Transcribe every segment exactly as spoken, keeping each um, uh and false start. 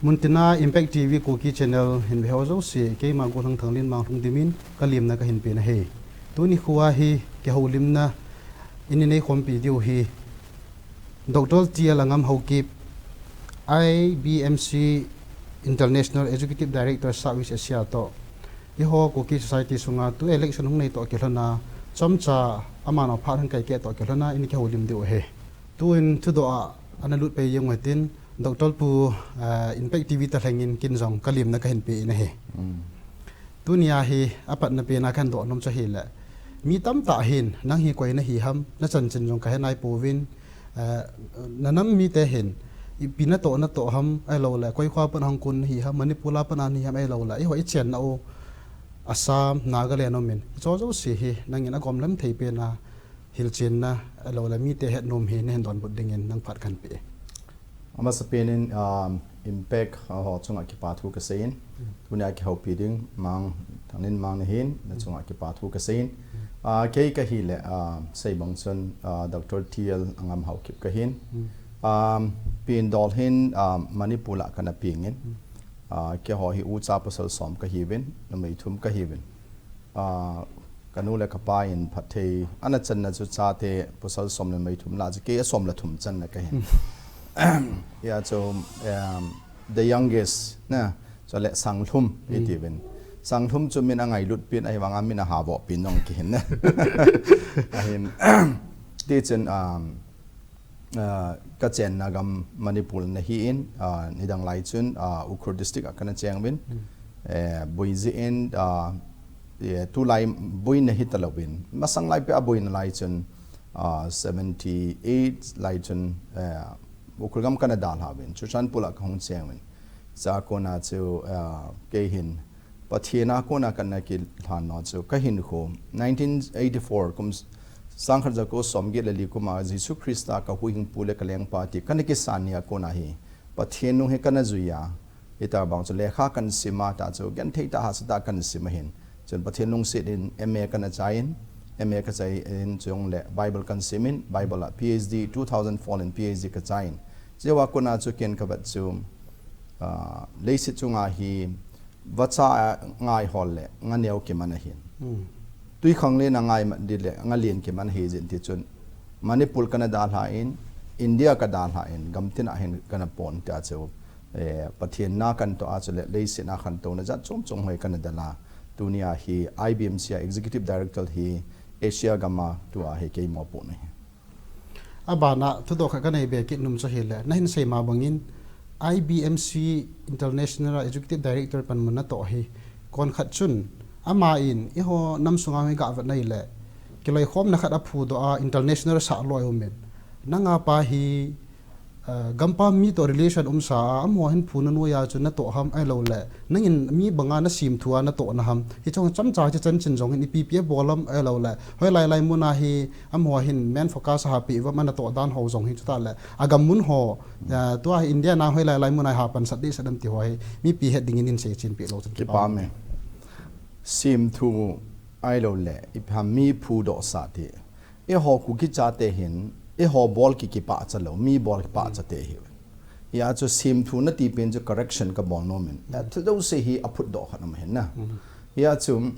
Muntina Impact T V Kuki Channel hin veho jouse, keima Golhang Thanglin Manglhung Dimin, kalemna kahin pena ahi. Tuni khoa hi, kihoulimna, in inei khompi diu hi, Doctor T L Angam Haokip, I B M C International Executive Director Southeast Asia toh, eiho Kuki Society sunga tu election hung nei toh kilhona, chomcha ama nophat hung kaiket toh kilhona, in kihoulim diu ahi. Tuin thudoh a, ana lut pai jeng uhitin, Doctor Pu, ah, Impact T V talhengin kin jong kalemna kahin pe in ahi. Tunia hi apatna pena kahin doh nom chu ahile, mi tamtah hin, nang hi koi nahi ham, nachanchin jong kahe nai pouvin, eh, nanam mite hin, ipi natoh natoh ham, ahilouleh, koi khoa pat hung kon nahi ham, Manipur a pat nahi ham, ahilouleh, eiho ichenna u, Assam, Nagaland umin, hicho jouse hi, nangin agom lam thei pena, hilchenna, ahilouleh, mite hetnom hi, nahin donbut dingin, nang phat kahin pe. Amasapen in, um, Impact, uh, ho chunga kipa thu kaseiyin. Tunia kihoupi ding, Mang, Thanglin Mang nahin, nachunga kipa thu kaseiyin. Uh, kei kahile, uh, sei bang chun, uh, Doctor T L Angam Haokip kahin. Um, pindol hin, uh, Manipur a kana pengin. Uh, keiho hi ucha pasal som kahiuvin, numei thum kahiuvin. Ah, kanu le kapa in phatthei, ana channa chu chate, pasal som le numei thum lah chu kei asom le thum channa kahin. Hia chu, um, the youngest, na, chule Sanglhum, iti uvin. Sanglhum chu min angailut pin, ahivanga min ahavoh pin jong kihin na. Ahin, tichun, um, ah, kachenna gam Manipur nahin, ah, nidang lai chun, ah, Ukhrul district a kana cheng uvin. Eh, boi jeh in, ah, eh, tulai boina hitalouvin. Masang lai peh a boina lai chun, ah, seventy eight lai chun, eh, Ukhrul gam kana dalha uvin. Churachandpur a kahung cheng uvin. Chua kona chu, ah, kei hin, Pathen a kona kana kilhan nau chu kahinkho. Nineteen eighty-four kum, sangkhat jako somget le li kuma Jesu Christa kahuhhingpu le kalengpa ti kana kisan nia kona hi, Pathen lung hi kana juiya. Hitabang chu lekha kana sima ta chu, genthei tah hahsa tah kana sima hin. Chun Pathen lungset in M A kana chaiyin, M A kachaiyin chule Bible kana simin, Bible a P H D, two thousand four in P H D kachaiyin. Chua kona chu ken kavet chu, ah, leiset chunga hi, vacha a ngai hol le, nga neo kiman ahin. Twikhanglen a ngai mat ding le, nga len kiman ahi jeh in tichun. Manipur kana dalhan, India kadalhan, gamtin a hin kana pon tia chu, eh, Pathen na kana toh a chule, leiset a khantouna jat chom chom hoi kana dalha. Tunia hi I B M C a Executive Director hi Asia gam a tua hi kei mopohna ahi. Abana, thudoh khat kanei be kit nom chu ahile, nahin seima bangin, I B M C International Executive Director panmun natoh hi, konkhat chun, aman, eiho nam sunga hi gavet na ahile, kiloikhomna khat aphudoh a, international sah loi umin. Nanga pa hi, eh, gampam mi toh relation umsa a, amaho hin phuna noiya chu natoh ham ahilouleh. Nangin mi banga nasim thua natohna ham. Hiche chomcha hiche chanchin jong hin ipi ipi abol ham ahilouleh. Hoilai lai muna hi amaho hin main focus ahapeh uvam anatoh dan ho jong hi chutah le. Agam mun ho, eh, tua hi India na hoilai lai muna hi hapansat dehset dem ti ho hi. Mipi het dingin hin seichen peh lou chun kipah e. Sim thu ahilouleh, ipi ham mi phudoh sa ti. Eiho Kuki chate hin, eiho bol ki kipahcha lou, mi bol kipahcha te hi. Hia chu sim thu nati pen chu correction kabol nom in. Hia thu jouse hi aphutdoh khat um ahin na. Hia chu,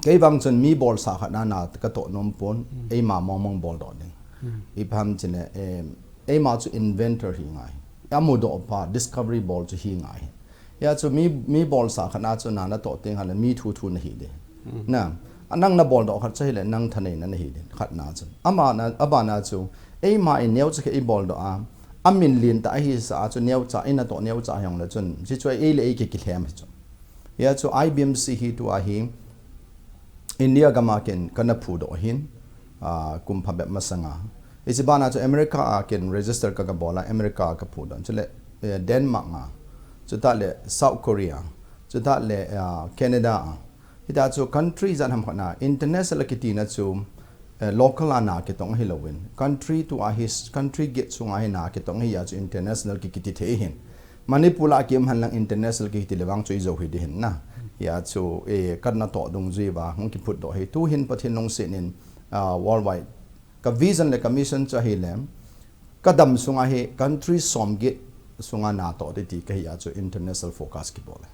kei vang chun mi bolsa khat na na katoh nom pon, eima mong mong boldoh ding. Ipi ham chule, em, eima chu inventor hi ngai. Amudoh pa, discovery bol chu hi ngai. Hia chu mi, mi bolsa khat na chu na natoh teng hile mi thu thu nahi ding. Na, a nang naboldoh khat chu ahile nang thaneina nahi ding, khat na chu. Ama na, abana chu, eima in neocha khat iboldoh a, amin lentah ahisa a chu neocha, inatoh neocha hijongle chun, hichu eile ei ki, kilhem hi chu. Hia chu I B M C hi tua hi, India gam a ken kana phudoh ahin, ah, kum phabep masanga. Hiche bana chu America a ken register ka, kabol a, America a kaphudoh. Chule, eh, Denmark a, chutah le South Korea, chutah le, ah, Canada a. Hita chu country ijat ham khat na, international kiti na chu, eh, local a na kitong ahilouvin. Country tua hi, country gate sunga hi na kitong ahi a chu international ki, kiti thei ahin. Manipur a kium henlang international kiti le vang chu ijou hi ding ahin na. Hia chu, eh, kana toh dungjui uva, hung kiphutdoh hi. Tuhin Pathen lungset in, ah, worldwide. Ka vision le ka mission chu ahile, ka dam sunga hi country somget sunga natoh ding ti kahi a chu international focus kibol e.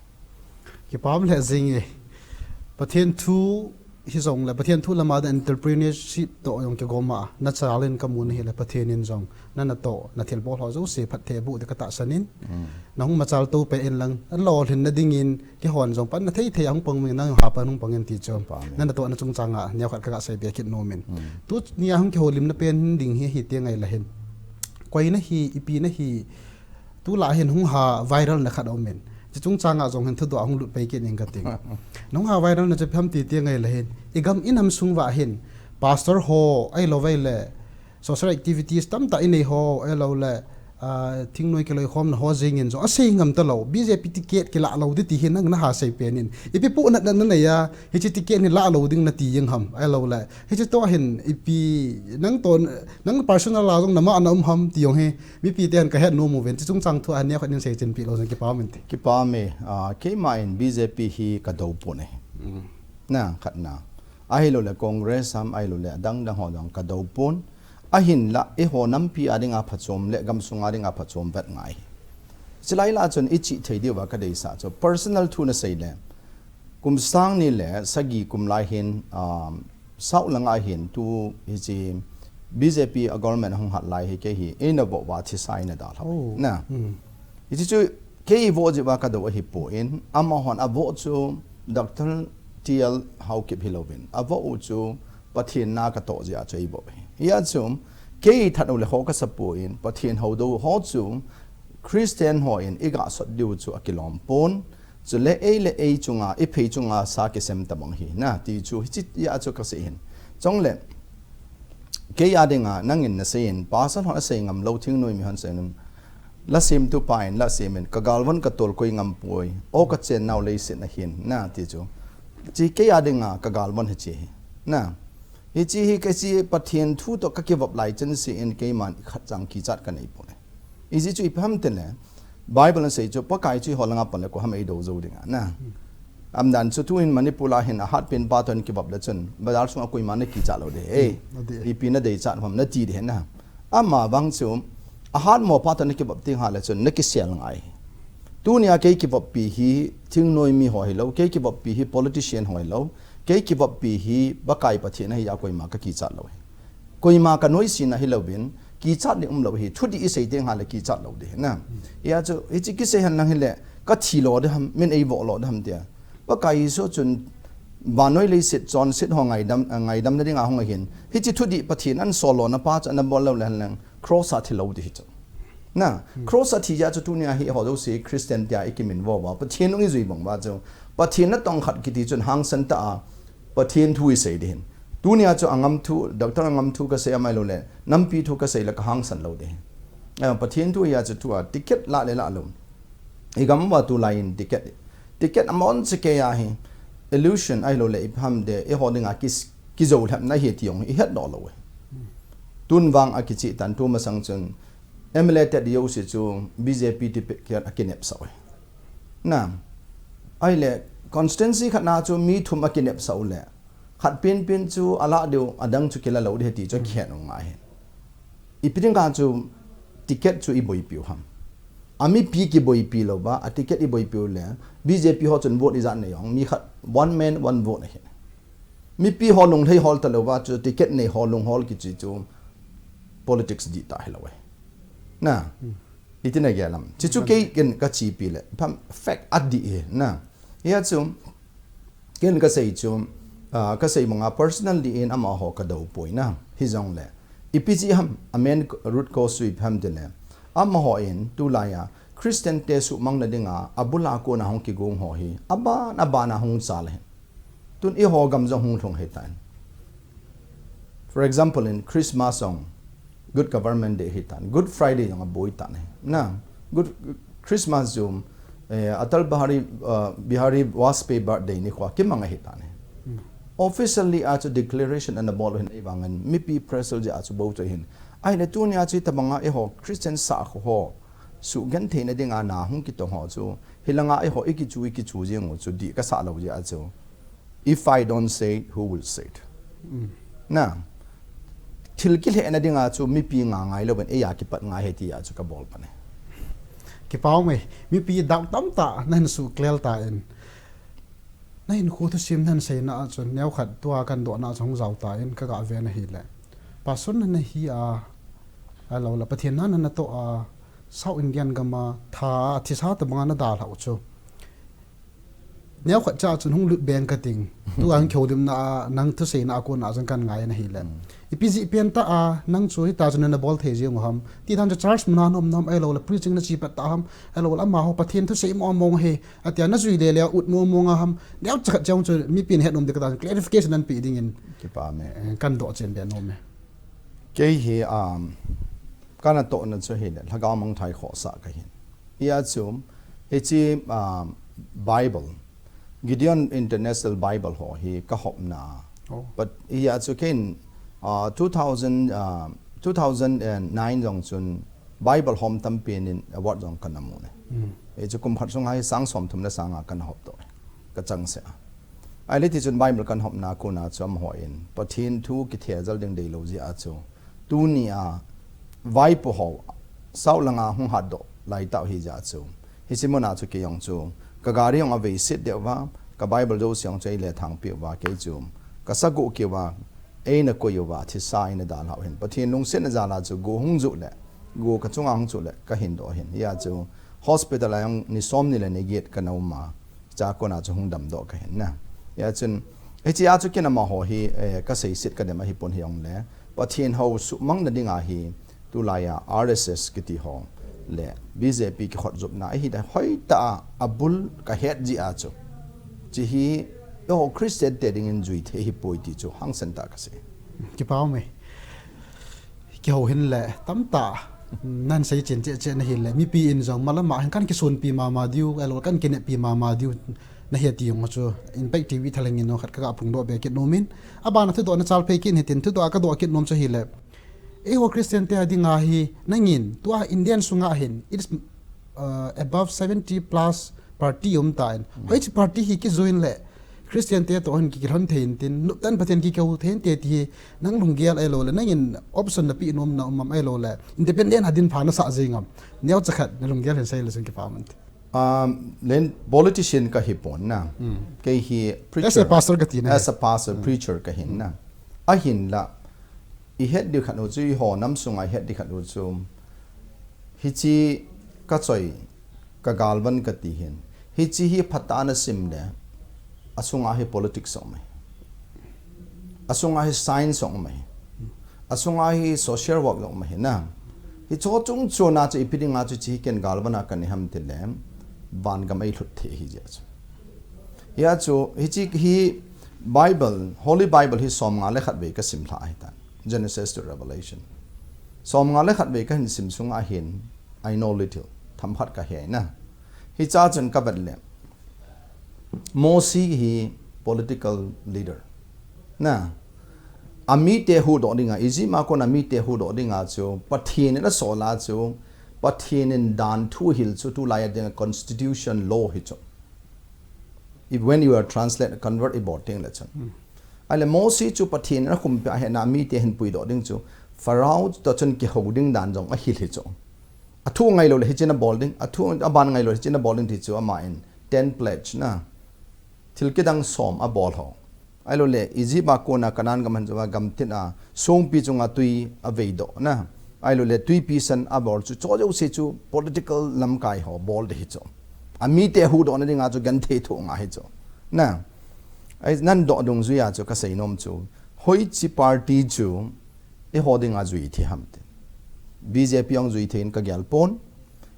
Kipah le jing e. Pathen thu hijongle, Pathen thu lama ding entrepreneurship toh jong kigom a, nachal in kamu nahi le Pathen in jong, na natoh, nathilbol ho jouse phatthei boh ding katahsan in. Mm. Nahung machal to pen lang, alolhin nading in, keihon jong pan nathei thei a hung pang in, nang ha pan hung pang in ti chu. Pang in. Na natoh na chungchang a, neokhat kaga seibe kit nom in. Mm. Tunia hung kihoulimna pen ding hi, hiti ngai le hin. Koi nahi, ipi nahi, tulai hin hung ha viral na khat aum in. Chi chungchang a jong hin thudoh a hung lut pai kit ning kating. Nahung ha viral na chu ipi ham ti ti ngai le hin. Igam inam sung uva hin. Pastor ho, ahilou vai le. Social activities tamtah inei ho, ahilou le. Ah, thingnoi kiloikhomna ho jeng in jong. Asei ngam talou. B J P ticket kila lou ding ti hin nang naha sei pen in. Ipi pu na na na ya. Hichi ticket ni la lou ding nati jeng ham. Ahilou le. Hichi toh hin ipi nang toh, nang personal a jong nama na um ham ti jong hi. Mipi ten kahet nom uvin, chi chungchang thu a neokhat nin seichen pi lou jong kipah min ti. Kipah e, ah, keima in B J P hi kadou pon e. Mm. Na, khat na. Ahilou le Congress ham, ahilou le adang dang ho jong kadou pon. Ahinla, eiho nampi a dinga phachom le gamsung a dinga phachom vet ngai. Chilai la chun ichi thei diu va kadeisah chu. Personal thu nasei le. Kum sang ni le sagi kum lai hin, um, South langa hin tu hichi B J P a government hung hat lai hi kei hi, ina voh va thisa ina dalha. Oh. Na. Hmm. Hichi chu kei voh jeh va kadou ahi pon, amahon avoh chu Doctor T L Haokip hilouvin. Avoh u chu Pathen na katoh jeh a chu eivoh hi. Hia chu kei that u le ho kasa pon, Pathen hou dou ho chu Christian ho in iga sot diu chu akilom pon. Chule ei le ei chunga, iphei chunga sa kisem tabang hi. Na, ti chu, hichi a chu kasei hin. Chule, kei a dinga, nangin nasei in, pasal hon asei ngam lou, thingnoi mi hon sei ngam. La semtu pa in, la sem in, kagalvon katol koi ngam poi. O kachen nau leiset ahin. Na, ti chu. Chi kei a dinga, kagalvon hichi hi. Na. Hichi hi kachi Pathen thu toh kakivop lai chen si in keiman khat chang kichat kanei pon e. Iji chu ipi ham tile, Bible in asei chu, Pakai chu eiho langa pan le koi ham eidou jou dinga, na. Hmm. Amdan chu tuin Manipur a hin ahatpen pa toh nakivop le chun, bazar sunga koima nakichat lou ding. Hmm, eh, ati. Ipi nadei chat ham nati ding na. Ama vang chu, ahatmo pa toh nakivop ding hile chun, nakisel ngai. Tunia kei kivoppi hi, thingnoi mi ho hilou, kei kivoppi hi, politician ho hilou, kei kivoppi hi, Pakai Pathen ahi a koima kakichat lou hi. Koima kanoise na hilouvin, kichat ding umlou hi, thudih isei teng hile kichat lou ding, na. Hia chu, hichi kisei hen lang hile, kathi lou ding ham, min eivoh lou ding ham tia. Pakai Jesu chun, vannoi leiset chonset ho ngaidam, ngaidam na dinga hung ahin. Hichi thudih Pathen in asol lona pa chu anabol lou le hen lang, cross a thi lou ding hi chu. Na, hmm, cross a thi jeh chu tunia hi eiho jouse Christian tia ikiminvo uva. Pathen nung ijui bang uva chu. Pathen natong khat kiti chun hangsan tah a, Pathen thu isei ding hin. Tunia chu Angam thu, Doctor Angam thu kasei amai lou le, nampi thu kasei le kahangsan lou ding hin. Eh, Pathen thu hia chu tua, ticket la le la lou. Igam uva tulai in ticket. Ticket amahon chi kei a hi. Illusion ahilou le ipi ham de, eiho dinga kis-, kijou lhepna hi ti jong, ihet doh lou e. Tun vang akichi tan tu masang chun, M L A te di jouse chu B J P ticket akinepsah u. Na, ahile constituency khat na chu mi thum akinepsah u le, khat penpen chu ala diu, adang chu kila lou ding ti chu, hmm, kihet u ngai hi. Ipi dinga chu ticket chu iboipi u ham. Amipi kiboipi lou va, a ticket iboipi u le, B J P ho chun vote ijat nei jong, mi khat one man, one vote ahi. Mipi ho lunglhai hol talou va chu ticket nei ho lunghol kichi chu politics dihtah hilou e. Na. Hmm. Iti nagel am. Chi chu, hmm, kei ken kachipi le. Pham fact adih e. Na. Hia chu, ken kasei chu, ah, kasei banga personal dih in amaho kadou poi na. Hijongle. Ipi chi ham, a main root cause chu ipi ham tile. Amaho in, tulai a, Christian te suhmang na dinga, abul a kona hung kigong ho hi. Aban, aban a hung chal ahi. Tun eiho gam jong hung lhung ahitan. For example, in Christmas jong, Good Government Day ahitan. Good Friday jong aboi tan ahi. Na, Good Christmas jong, eh, Atal Bihari, uh, Bihari Vajpayee birthday nikho kimang ahitan ahi. Hmm. Officially a chu declaration anabol u hin ahivangin, mipi pressure jeh a chu bou chu ahin. Ahile tunia chu hitabanga eiho Christian sahkho ho, suhgenthei na dinga na hung kitong ho chu, hilanga eiho ikichu, ikichu jeng u chu dih kasah lou jeh a chu. If I don't say it, who will say it? Mm. Na, thil kilhehna dinga chu mipi nga ngai louvin, eia kipat ngai ahi tia chu kabol pan ahi. Kipau mai, mipi dau tamtah nahin suhkhel tan. Nahin khu thusim nahin seina a chun neokhat tua kadohna a chun hung jao tan kaga ve nahi le. Pastor nahi a, ahilou le Pathen na natoh a, South Indian gam a, tha, thisa tabang a nadalhah u chu. Neokhat cha chun hung lut beng kating. Tua hung kihoulimna a, nang thuseina a kona chun kangai nahi le. Ipi jeh pen tah a, nang chu hita chun nabol thei jeng u ham. Ti dan chu church mun a naum nam ahilou le, preaching nache pat tah ham. Ahilou le, amaho Pathen thusei mong mong hi. Atia najui le le, ut mong mong a ham. Neocha khat chang chu mipin het nom ding kati chun clarification nahin pe dingin. Kipah me. Eh, kadoh chen be nom e. Kei hi, um, kanatohna chu hi le, lhagao mangthai khohsah kahin. Hia chu, hiche, um, Bible, Gideon International Bible ho hi kahopna. Oh. But hia chu ken, uh, two thousand, uh, two thousand and nine jong chun Bible hom tampi nin award jong kana mu ne. Mm. Hichu kum khat sunga hi sang som thum le sang nga kana hop to. Kachangseh a. Ahile ti chun Bible kana hopna kona chu amaho in Pathen thu kithejal ding deilou jeh a chu. Tuni a vaipo ho, South langa hung hatdoh lai tau hi jeh a chu. Hiche mun a chu kei jong chu, ka gari jong avei sit deh uva, ka Bible jouse jong chu eile thangpeh uva, kei chu, ka sa gu keu va, eina koi uva, thisa eina dalhau hin. Pathen lungsetna jal a chu, gu hung ju le, gu ka chunga hung chu le, kahin doh hin. Hia chu, hospital a jong ni som ni le ni get kana um a, cha kona chu hung damdoh kahin na. Hia chun, hiche a chu ken amaho hi, eh, kaseiset kadem ahi pon hijongle, Pathen hou suhmang na dinga hi, tulai a R S S kiti ho le B J P kikhotjopna ahi da hoitah a abul kahet jeh a chu. Hiche hi eiho Christian te dingin juithei ahipoi ti chu hangsan tah kasei. Kipah e. Kihou hin le tamtah nahin seichen cheh cheh nahi le mipi in jong malama hin kan kisunpi mama diu, ahilou kan kineppi mama diu nahi ti jong chu Impact T V thalheng in khat kaga phongdoh be kit nom in. Abana thudoh nachal phei kit hitin thudoh a kadoh kit nom chu hi le. Eiho Christian te a dinga hi, nangin, tua Indian sunga hin, it's, uh, above seventy plus party um tan. Hoiche party hi kijoin le, Christian te toh hin kikilhon thei intin, noptan Pathen kikihou thei inte ti hi, nang lunggel ahilou le, nangin option napeh nom na um am ahilou le, independent a dinpha nasah jing am, neocha khat nalunggel hin sei le chun kipah um inte. Um, len politician kahi pon na. Kei hi preacher. As a pastor kati na. As a pastor, preacher kahin na. Ahinla, ihet diu khat u chu, eiho nam sunga ihet diu khat u chu, hiche kachoi, kagalvan kati hin. Hiche hi phatah a nasim le, asunga hi politics jong um ahi. Asunga hi science jong um ahi. Asunga hi social work jong um ahi na. Hicho chungchon a chu ipi dinga chu hiche hi ken galvan a kanei ham tile, vangam eilhut thei ahi jeh chu. Hia chu, hiche hi Bible, Holy Bible hi somnga le khat vei kasim lhah ahitan. Genesis to Revelation. Somnga le khat vei kahin sim sunga hin, I know little. Themkhat kahe na. Hiche a chun kavet le. Mosi hi political leader. Na. Amite huhdoh dinga, Egypt a kona amite huhdoh dinga chu, Pathen in asol a chu, Pathen in dan thu ahil chu, tulai a dinga constitution law hi chu. If when you are translate, convert ibol teng le chun. Ahile Mosi chu Pathen in akhumpi a ahet na amite ahin puidoh ding chu, Pharaoh toh chun kihou ding dan jong ahil hi chu. Athu ngailou le hiche nabol ding, athu aban ngailou le hiche nabol ding ti chu aman ten pledge na. Thil kidang som abol ho. Ahilou le, Egypt a kona Canaan gam ahin jou a gamtin a, songpi chunga tui aveidoh na. Ahilou le, tuipi san abol chu, chujouse chu political lamkai ho bol ding hi chu. Amite huhdoh na dinga chu genthei thoh ngai hi chu. Na. Ahi, nadoh dungjuia chu kasei nom chu. Hoiche party chu, eiho dinga juithei ham ti. B J P jong juithei in kagel pon.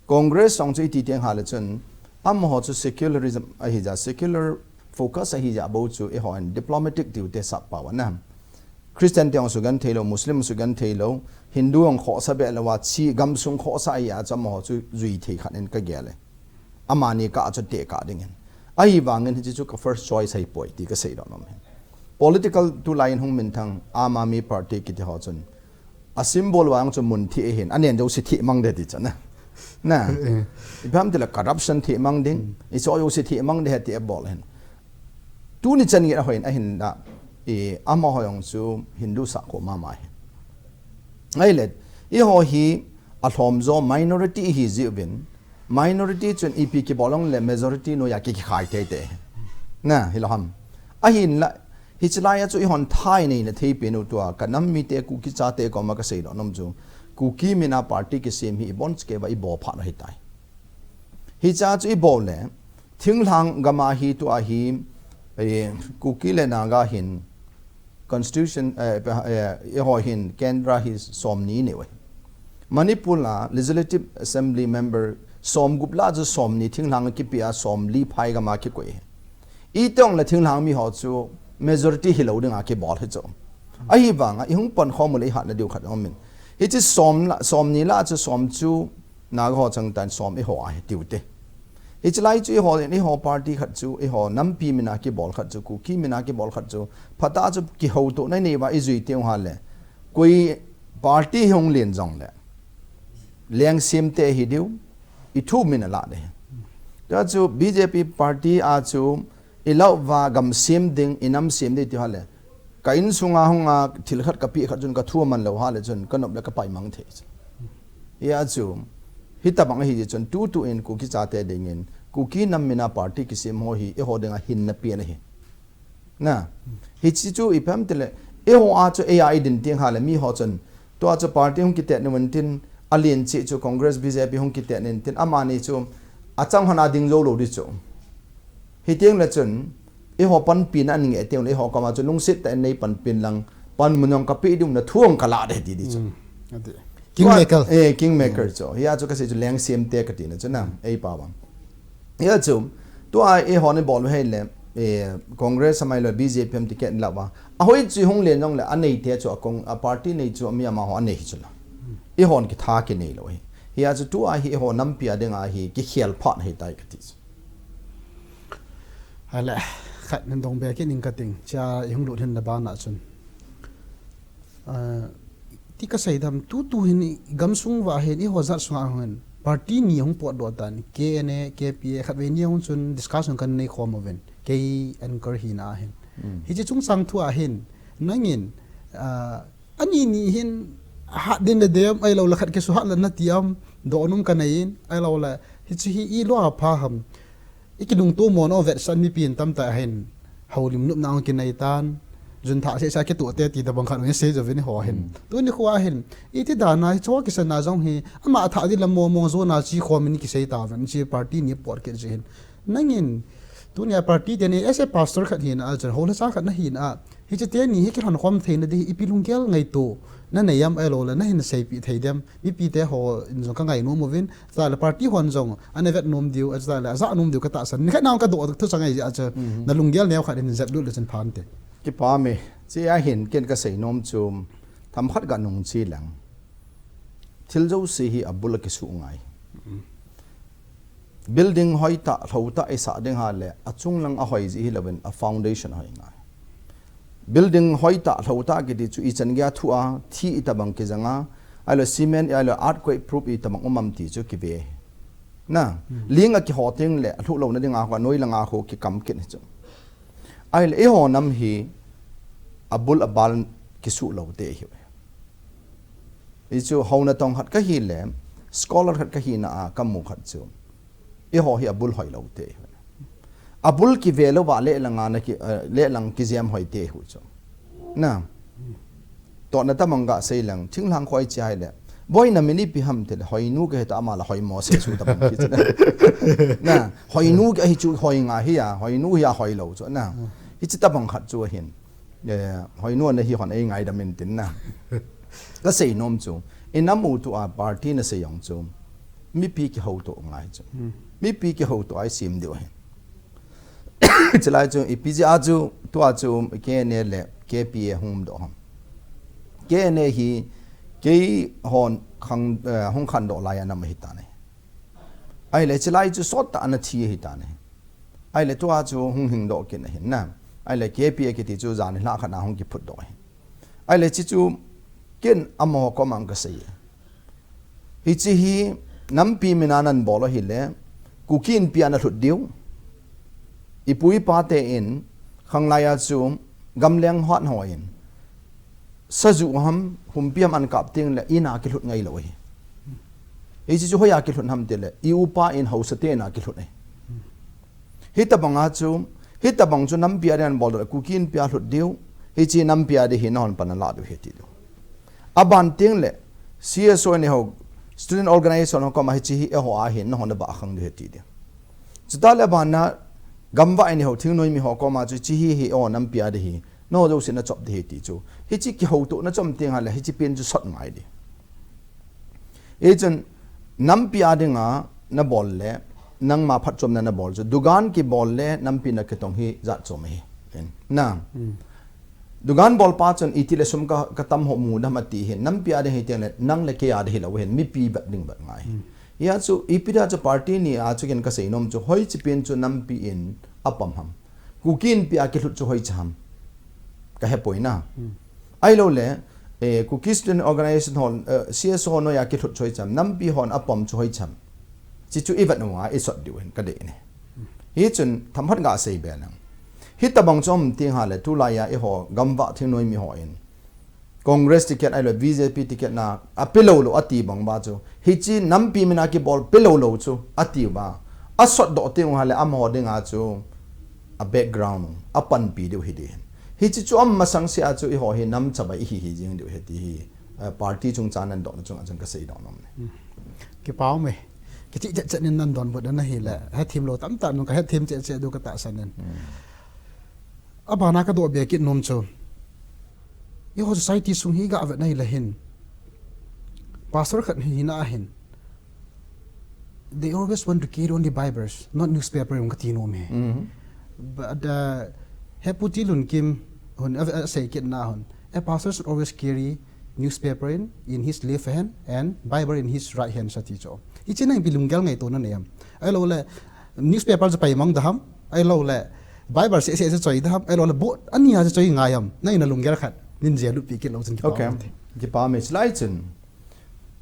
Congress jong chu iti teng hile chun, amaho chu secularism ahi jeh, secular focus ahi jeh bou chu eihon diplomatic tiu te sap pau ana. Christian te jong sugenthei lou, Muslim sugenthei lou, Hindu jong khohsa be lou a, chi gamsung khohsa ahi a chu amaho chu juithei khat in kagel e. Amani kah chu tekah dingin. Ahivangin hiche chu ka first choice ahipoi ti kasei doh nom ahi. Political tulai in hung minthang Aam Aadmi Party kiti ho chun. A symbol vang chu mun thih ahin, anen jouse thih mang ding ti chu na. Na. Eh. Ipi ham tile corruption thih mang ding, iso jouse thih mang ding ti abol ahin. Tuni chan ngen a hoi in ahinla, i amaho jong chu Hindu sah kho mama ahi. Ahile, eiho hi alhom jo minority ihi jeh uvin, Minority chun ipi kibol jongle majority noiya ki, kikhai teitei. Na, hilou ham. Ahinla, hiche laiya chu eihon thaneina thei pen u tua, ka nam mite Kuki chate koma kasei nom chu, Kuki mina party kisem hi ibon cheh keiva ibol phat u ahitai. Hichea chu ibol le, thinglhang gam a hi tua hi, eh, Kuki le Naga hin constitution, eh, eh, eiho hin Kendra hi somni nei uve. Manipur a Legislative Assembly member somgup lah chu somni thinglhang kipia somli phai gam a kikoi. Itong le thinglhang mi ho chu majority hilou dinga kibol hi chu. Ahivanga ihung pon khom uleh ihatna diu khat aumin. Hiche som lah, somni lah chu som chu Naga ho chang tan som eiho ahi tiu te. Hiche lai chu eiho, eiho party khat chu, eiho nampi mina kibol khat chu, Kuki mina kibol khat chu, phatah chu kihoutohna neiva ijui teng uva le, koi party hung len jongle, lengsemte hi diu, ithu min ala de. Tua chu B J P party a chu, ilah uva gam sem ding, inam sem ding ti uva le, ka insunga hunga thil khat kapeh khat chun kathu aman lou uva le chun kanop le kapai mang thei. Hia chu, hitabang ahi chun tutu in Kuki chate dingin, Kuki nam mina party kisem ho hi, eiho dinga hinna pen ahi. Na, hiche chu ipi ham tile, eiho a chu eia idin teng uva le, mi ho chun, tua chu party hung kitet uvin tin, alen cheh chu Congress B J P hung kitet in tin, amani chu, achang hon a ding jou lou di chu. Hiteng le chun, eiho panpina ange teng le, eiho koma chu lungset tah in nei panpi in lang, panmun jong kapeh diu na thu jong kalah de ti di chu. Tua, eh, kingmaker chu. Hia chu kasei chu lengsemte kati na chu na, ei pao vang. Hia chu, tua eihon ibol u hile, eh, Congress amailou B J P ham ticket lah uva. Ahoi chu hung len jongle, aneite chu a Cong-, a party nei chu ami amaho anei hi chu la. Eihon kitha kinei lou hi. Hia chu tua hi eiho nampi a dinga hi kikhel phat ahitai kati chu. Ahile, khat hin dong be kit ning kating, chea ihung lut hin na bana chun. Ah, ti kasei dam, tutu hin i gamsung uva hin eiho jat sunga hin party ni hung potdoh tan, K N A, K P A, khatvei ni hung chun discussion kanei khom uvin, kei anchor hina hin. Hiche chungchang thu a hin, nangin, ah, ani ni hin hat din le dem, ahilou le khat kisuhat le nati am, donom kanei in, ahilou le, hiche hi ilou a pha ham. I kidungto mo na vetsah mipi in tamtah hin, houlim nopna hung kinei tan, jun thah seh seh kitoh te ti tabang khat hung sei jouvin eiho hin. Tuni khoa hin, iti dan a hiche ho kisan a jong hi, ama thah ding lam mo mong jona chi khom in kisei tauvin, hiche party ni pot kit jeh hin. Nangin, tunia party te ni as a pastor khat hina a, chun houlhacha khat nahina a, hiche teni hi kilhon khom theina ding hi ipi lunggel ngaito nanei am ahilou le, nahin seipeh thei dem, mipite hon jong kangai nom uvin, chule party hon jong ana vet nom diu, chule ajah nom diu katahsan. Nikhat na kadoh thuchang ahi jeh a chu, na lunggel neo khat hin jep lut le chun phante. Kipah e, chea hin ken kasei nom chu, themkhat kanung che leng. Thil jouse hi abul a kisuh ngai. Building hoitah, lhoutah isah ding hile, achung lang ahoi jeh hilouvin, a foundation hoi ngai. Building hoitah, lhoutah kiti chu ichan geiya thu a, thi itabang kijang a, ahilou cement, ahilou earthquake proof itabang um am ti chu kive. Na, ling a kiho teng le, alhuh louna dinga khu, anoi langa khu kikam kit hi chu. Ahile, eiho nam hi, abul abal kisuh lou te ahiuve. Hichu houna tong khat kahile, scholar khat kahina a kamu khat chu, eiho hi abul hoilou te ahiuve. Abul kive louva le langa na ki, eh, le lang kijem hoi te ahiu chu. Na. Tohna tabang kasei leng, thinglhang khoi che ahile, boina min ipi ham tile, hoinu kahi ta ama la hoimo seh su tabang kichu na. Na, hoinu kahi chu hoi ngai hia, hoinu hia hoilou chu na. Hiche tabang khat chu ahin. Eh, hoinu nahi hon eingaidam in tin na. Kasei nom chu, inam u tua party nasei jong chu, mipi kihoutoh ngai chu. Mipi kihoutoh a isem diu ahi. Chulai chu, ipi jeh a chu, tua chu K N A le K P A hung umdoh ham. K N A hi, keihon khang, eh, hung khandoh laiya nam ahitan ahi. Ahile, chulai chu sottah ana thi ahitan ahi. Ahile, tua chu hung hingdoh kit ahin na. Ahile, K P A kiti chu jan hilhah khat na hung kiphutdoh ahi. Ahile, hiche chu ken amaho koma kasei e. Hiche hi nampi mina nabol ahile, Kuki Inpi a nalhut diu. Ipu ipa te in, khanglai a chu gamleng hot hon, sajuh ham, humpi ham ankap teng le, in a kilhut ngailou ahi. Hiche chu hoiya kilhut ham tile, i upa in haosa tena kilhut e. Hitabanga chu, hitabang chu nampi a dinga bol le, Kuki Inpi a lhut diu, hiche nampi a ding hi nahon pan nalah diu ahi ti diu. Aban teng le, C S O in eiho, student organization ho koma hiche hi eiho a ahin, nahon nabah khang diu ahi ti diu. Chutah le abana, gamvah in eiho, thingnoimi ho koma chu hiche hi hi eiho nampi a ding ahi, nahon jouse nachop diu ahi ti chu. Hiche kihoutohna chom teng le, hiche pen chu sot ngai ding. Hichun, nampi a dinga nabol le, nangma phatchomna nabol chu, dukan kibol le, nampi nakitong hi jat chom ahi. Na. Dukan bolpa chun itile sum ka, katam ho mu dam ati hin, nampi a ding ahi teng le, nang le kei a ding hilou hin, mipi bat ding bat ngai. Hia chu, ipi dia chu party ni a chu ken kasei nom chu, hoiche pen chu nampi in apom ham. Kuki Inpi a kilhut chu hoiche ham. Kahepoi na. Ahilou le, eh, Kuki Student Organization hon, eh, C S O noiya kilhut chu hoiche ham. Nampi hon apom chu hoiche ham. Hiche chu ivet nunga isot diu hin kadei e. Hichun thamhat gasei be nang. Hitabang chu um teng le tulaiya eiho gamvah thingnoimi hon Congress ticket ahilou, B J P ticket na, apelou lou ati bang uva chu. Hiche nampi mina kibol pelou lou chu, ati uva. Asot doh teng le amaho dinga chu, a background, apanpi diu ahi ding. Hiche chu um masang sea chu eiho hi nam chabai ihi hi jing diu ahi ti hi, eh, party chungchang nadohna chunga chun kasei doh nom e. Kipa um e. Kichih chet chet in nadonbut na ahile. Hethem lou tamtah nung kahethem chet chet diu katahsan in. Abana kadoh be kit nom chu. Eiho society sung hi gavet na ahile hin. Pastor khat hina ahin. They always want to carry only Bibles, not newspaper, jong kati nom e. But, uh, Hepu Tilunkim hon, uh, uh, asei kit na hon. A pastor should always carry newspaper in, in his left hand and Bible in his right hand, ati chu. Hiche nang ipi lunggel ngaito nanei am. Ahilou le, newspaper chu paimang da ham, ahilou le, Bible seh seh chu choi da ham, ahilou le, board, ania chu choi ngai ham, nang in nalunggel khat, nin jia lut pi kit lou chun kipa um e. Kipa um e, chulai chun.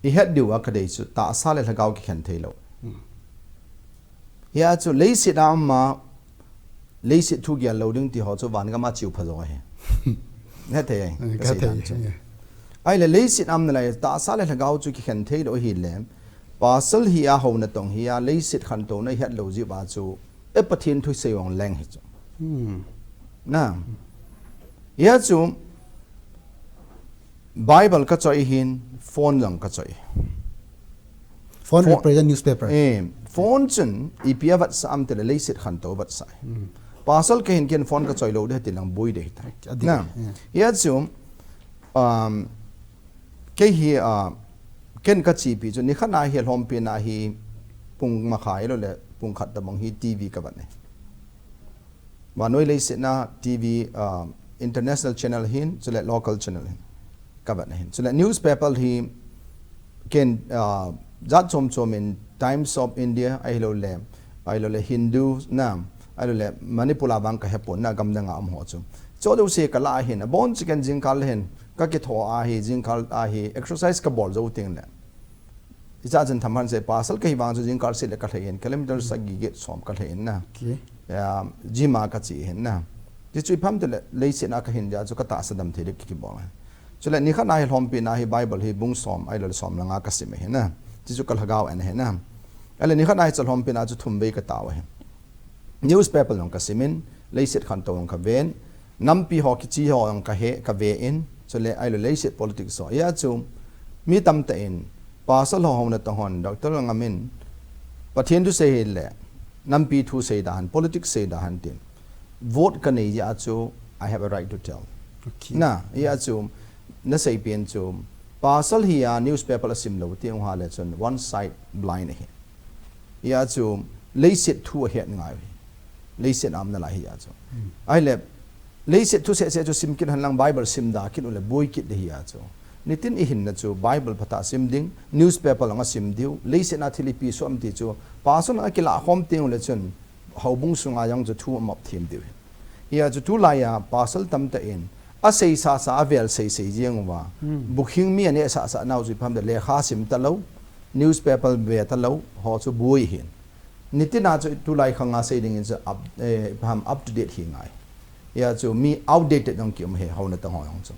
Ihet diu a kadei chu, tahsa le lhagao kikhen thei lou. Hia chu, leiset a um a, leiset thu gel lou ding ti ho chu, van gam a chiu pha jo ahi. Hethei e, kasei dan chu. Ahile, leiset a um nalai, tahsa le lhagao chu kikhen thei lou ahile, pasal hia, hou natong hia, leiset khantouna ihet lou jeh uva chu, e Pathen thu sei jong leng hi chu. Na. Hia chu, Bible kachoi hin, phone jong kachoi. Phone represent newspaper. Eh, phone chun, ipi avetsah am tile leiset khantou avetsah. Pasal kahin ken phone kachoi lou ding ti lang boi ding ahitai. Na. Hia chu, um, kei hi, uh, ken kachepi chu, nikhat na hi lhompi na hi, pung makhai lou le, pung khat tabang hi T V kavet e. Vannoi leiset na T V, uh, international channel hin, chule local channel hin. Kavet na hin. Chule newspaper hi ken, uh, jat chom chom in Times of India, ahilou le, ahilou le Hindu na, ahilou le Manipur a vang kahepon na gam dang a um ho chu. Chu jouse kala ahin, abon chu ken jingkal hin, kakitho ahi, jingkal ahi, exercise kabol jou teng le. Icha chun thamhan se pasal kahi vang chu jingkal se le kalhai in, kilometer sagi get som kalhai in na. Gym a kache hin na. Ti chu ipi ham tile, leiset na kahin dia chu katahsa dam thei le kikibol. Chule nikhat na hi lhompi na hi Bible hi bung som, ahilou le som le nga kasim ahi na. Ti chu kalhagao en ahi na. Ahile nikhat na hi chu lhompi na chu thum vei katao ahi. Newspaper jong kasim in, leiset khantou jong kaven, nampi ho kiche ho jong kahe, kave in, chule ahilou leiset politics ho. Hia chu, mi tamtah in, pasal ho hou natong hon, Doctor Lalngam in, Pathen thu sei hile, nampi thu sei da hen, politics sei da hen tin. Vote kanei jeh a chu, I have a right to tell. Na, hia chu, nasei pen chu, pasal hia newspaper asim lou teng hile chun, one side blind ahi. Hia chu, leiset thu ahet ngai u hi. Leiset a um nalai hia chu. Ahile, leiset thu seh seh chu sim kit hen lang Bible sim da kit u le boi kit ding hia chu. Nitin ihinna chu Bible phatah sim ding, newspaper lang asim diu, leiset na thil ipi soh am ti chu, pasal a kilah khom teng u le chun, houbung sunga jong chu thu amop them diu hi. Hia chu tulaiya pasal tamtah in, asei sasa, avel sei sei jeng uva. Bukhing mi aneh sasa nau chu ipi ham tile lekha sim talou, newspaper ve talou, ho chu boi hin. Nitin a chu tulai khang a sei ding in chu up, eh, ipi ham up to date hi ngai. Hia chu mi outdated jong kium e, hou natong ho jong chu.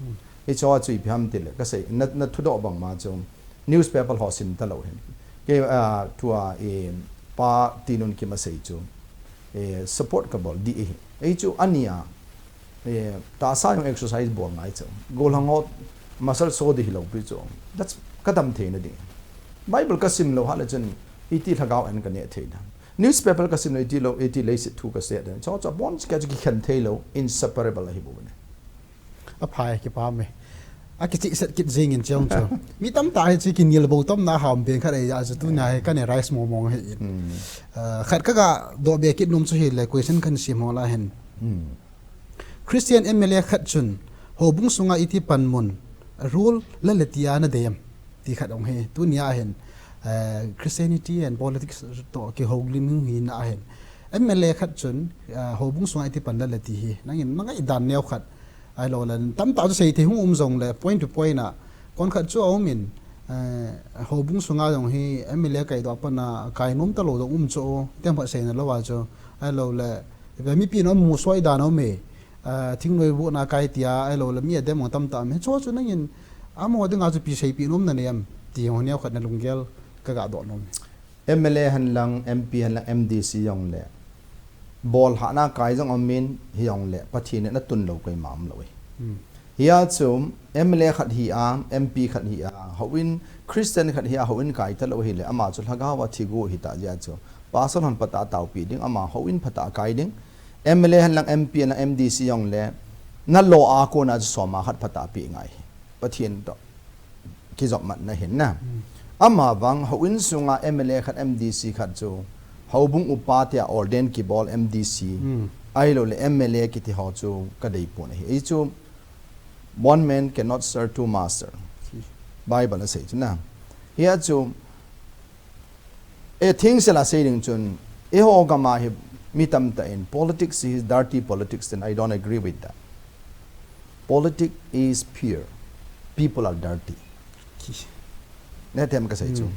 Hicho a chu ipi ham tile, kasei, na, nathudoh bang ma chu, newspaper ho sim talou hin. Ke, ah, tua, eh, pa Tinunkim asei chu, eh, support kabol ding ahi. Ei chu ania, eh, tahsa jong exercise bol ngai chu. Gollhang ho muscle so ding hilou pi chu. That's kadam theina ding. Bible kasim lou hale chun iti lhagao an kaneh theina. Newspaper kasim lou iti lou, iti leiset thu kasei den. Chu chu abon chu kikhen thei lou, inseparable ahi bou ne. Aphai, kipah e. Akichihset kit jingin chong chu. Mi tamtah hi chu kinel bou tamna ham pen khat ahi a chu tunia hi kana raise mong mong ahi. Hmm. Ah, khat kaga dohbe kit nom chu hile question kasim ho lah hin. Hmm. Christian M L A khat chun houbung sunga iti panmun rule la le tia nadei em ti khat ahung hi. Tunia hin, eh, Christianity and politics toh kihoulim hina ahin. M L A khat chun, eh, houbung sunga iti pan la le ti hi. Nangin mangai dan neo khat. Ahilou le, tamtah chu seithei hung um jongle, point to point a. Kon khat chu aumin, eh, houbung sunga jong hi M L A kaidoh a pat a, kai nom talou jong um chu, tem khat seina lou a chu. Ahilou le, mipi in amu soi dan aume, eh, thingnoi bu na kai tia, ahilou le, mi adem jong tamtah um e. Chu chu nangin, amaho dinga chu ipi seipeh nom nanei em, ti jong neo khat nalunggel kaga doh nom e. M L A hen lang, M P hen lang, M D C jong le. Bol hahna kai jong aumin, hijong le, Pathen in atun lou koima umlou e. Hmm. Hia chu, M L A khat hi a, M P khat hi a, houin, Christian khat hi a, houin kai talou hile, ama chu lhagao a thigu hita jeh a chu. Pastor hon phatah a taopi ding, ama houin phatah a kai ding. M L A hen lang, M P hen lang, M D C jong le, nalo a kona chu soma khat phatah a pe ngai. Pathen toh kijopmatna hin na. Hmm. Ama vang houin sunga M L A khat M D C khat chu houbung upa tia ordain kibol M D C. Hmm. Ahilou le M L A kiti ho chu kadei pon ahi. Ei chu one man cannot serve two master. Hmm. Bible asei chu na. Hia chu E, thing sela sei ding chun, eiho gam a hi mi tamtah in, politics is dirty politics, then I don't agree with that. Politics is pure. People are dirty. Ki- Netem kasei chu. Hmm.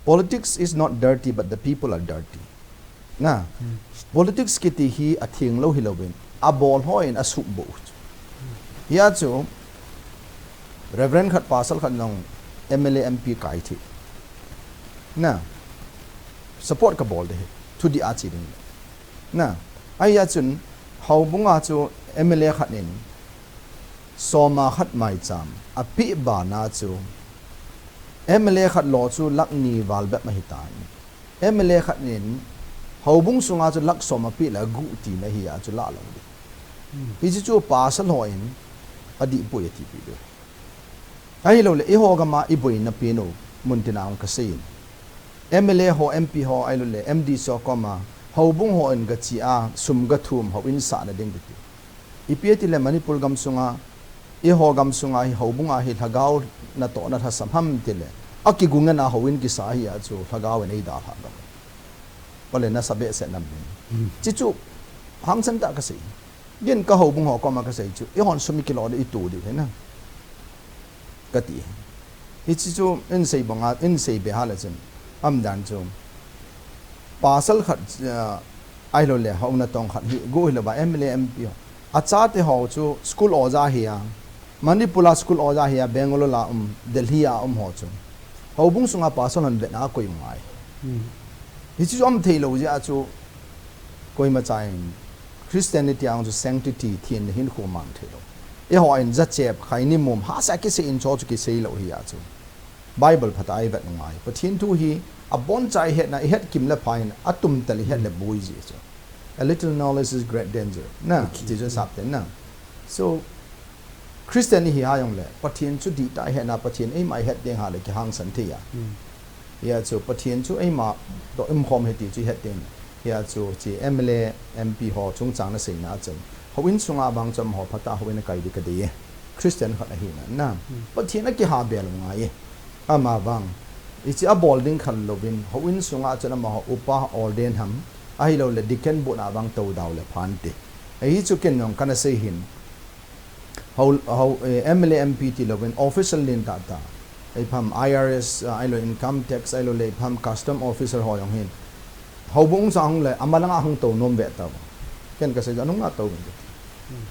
Politics is not dirty, but the people are dirty. Na, hmm, politics kiti hi atheng lou hilouvin, abol hon asuhboh. Hia chu, Reverend khat, pastor khat jong M L A M P kai thei. Na, support kabol ding ahi, thudih a che ding. Na, ahia chun, houbung a chu M L A khat in, soma khat maicham, apeh bana chu, M L A khat lo chu lakh ni val bep ahitan. M L A khat in houbung sunga chu lakh som apeh le aguh tina hi a chu lah lou ding. Hmm. Hiche chu pastor hon adih poi ati pi ding. Ahilou le, eiho gam a iboina pen u mun tina hung kasei in. M L A ho, M P ho, ahilou le, M D C ho koma, houbung hon gache a, sum gathum, houin sahna ding kiti. Ipi ati le Manipur gam sunga, eiho gam sunga hi houbung a hi lhagao natohna lhasam ham ti le, akigu ngen a houin kisa hi a chu lhagao in eidalhah gam. Ole nasa behseh nam hi. Hmm. Hiche chu hangsan tah kasei. Gin ka houbung ho koma kasei chu, eihon sum ikilo ding itu diu ahi na. Kati. Hiche chu in sei banga, in sei be hale chun. Umdan chu. Pastor khat, ah, ahilou le, hou natong khat hi, gu hilou ba, M L A, M P ho. Achate ho chu, school oja hi a. Manipur a school oja hi a, Bangalore a um, Delhi a um ho chu. Houbung sunga pastor hon vetna akoi u ngai. Hmm. Hiche chu um thei lou jeh a chu, koima cha in Christianity a chu sanctity, thina hinkho mang thei lou. Eiho in jachep, khaini mum, hahsa kisei in chu chu kisei lou hi a chu. Bible phatah a ivet u ngai. Pathen thu hi, abonchan ihetna, ihet kim le pha in, atum tah le ihet le boi ji chu. A little knowledge is great danger. Na, okay. Ti chu sap ten na. So, Christian ihi a jongle, Pathen chu dihtah a ihetna, Pathen eima ihet ding hale kihangsan thei a. Hmm. Hia chu Pathen chu eima toh umkhom ahi ti chu ihet ding. Hia chu hiche M L A, M P ho chungchang naseina a chun. Houin sunga vang chu amaho phatah a houin akai ding kadei e. Christian khat ahina. Na. Hmm. Pathen akiha bel u ngai e. Ama vang. Hiche abol ding khat louvin. Houin sunga chun amaho upa ordain ham. Ahilou le deacon board a vang tou dau le phan te. Hichu ken jong kana sei hin. Hou, hou, eh, M L A M P ti louvin official len tah tah. Ipi ham I R S, ah, ahilou income tax, ahilou le ipi ham custom officer ho jong hin. Houbung sang le, amalang a hung tou nom ve tau. Ken kasei chu anung a tou ve. Hmm.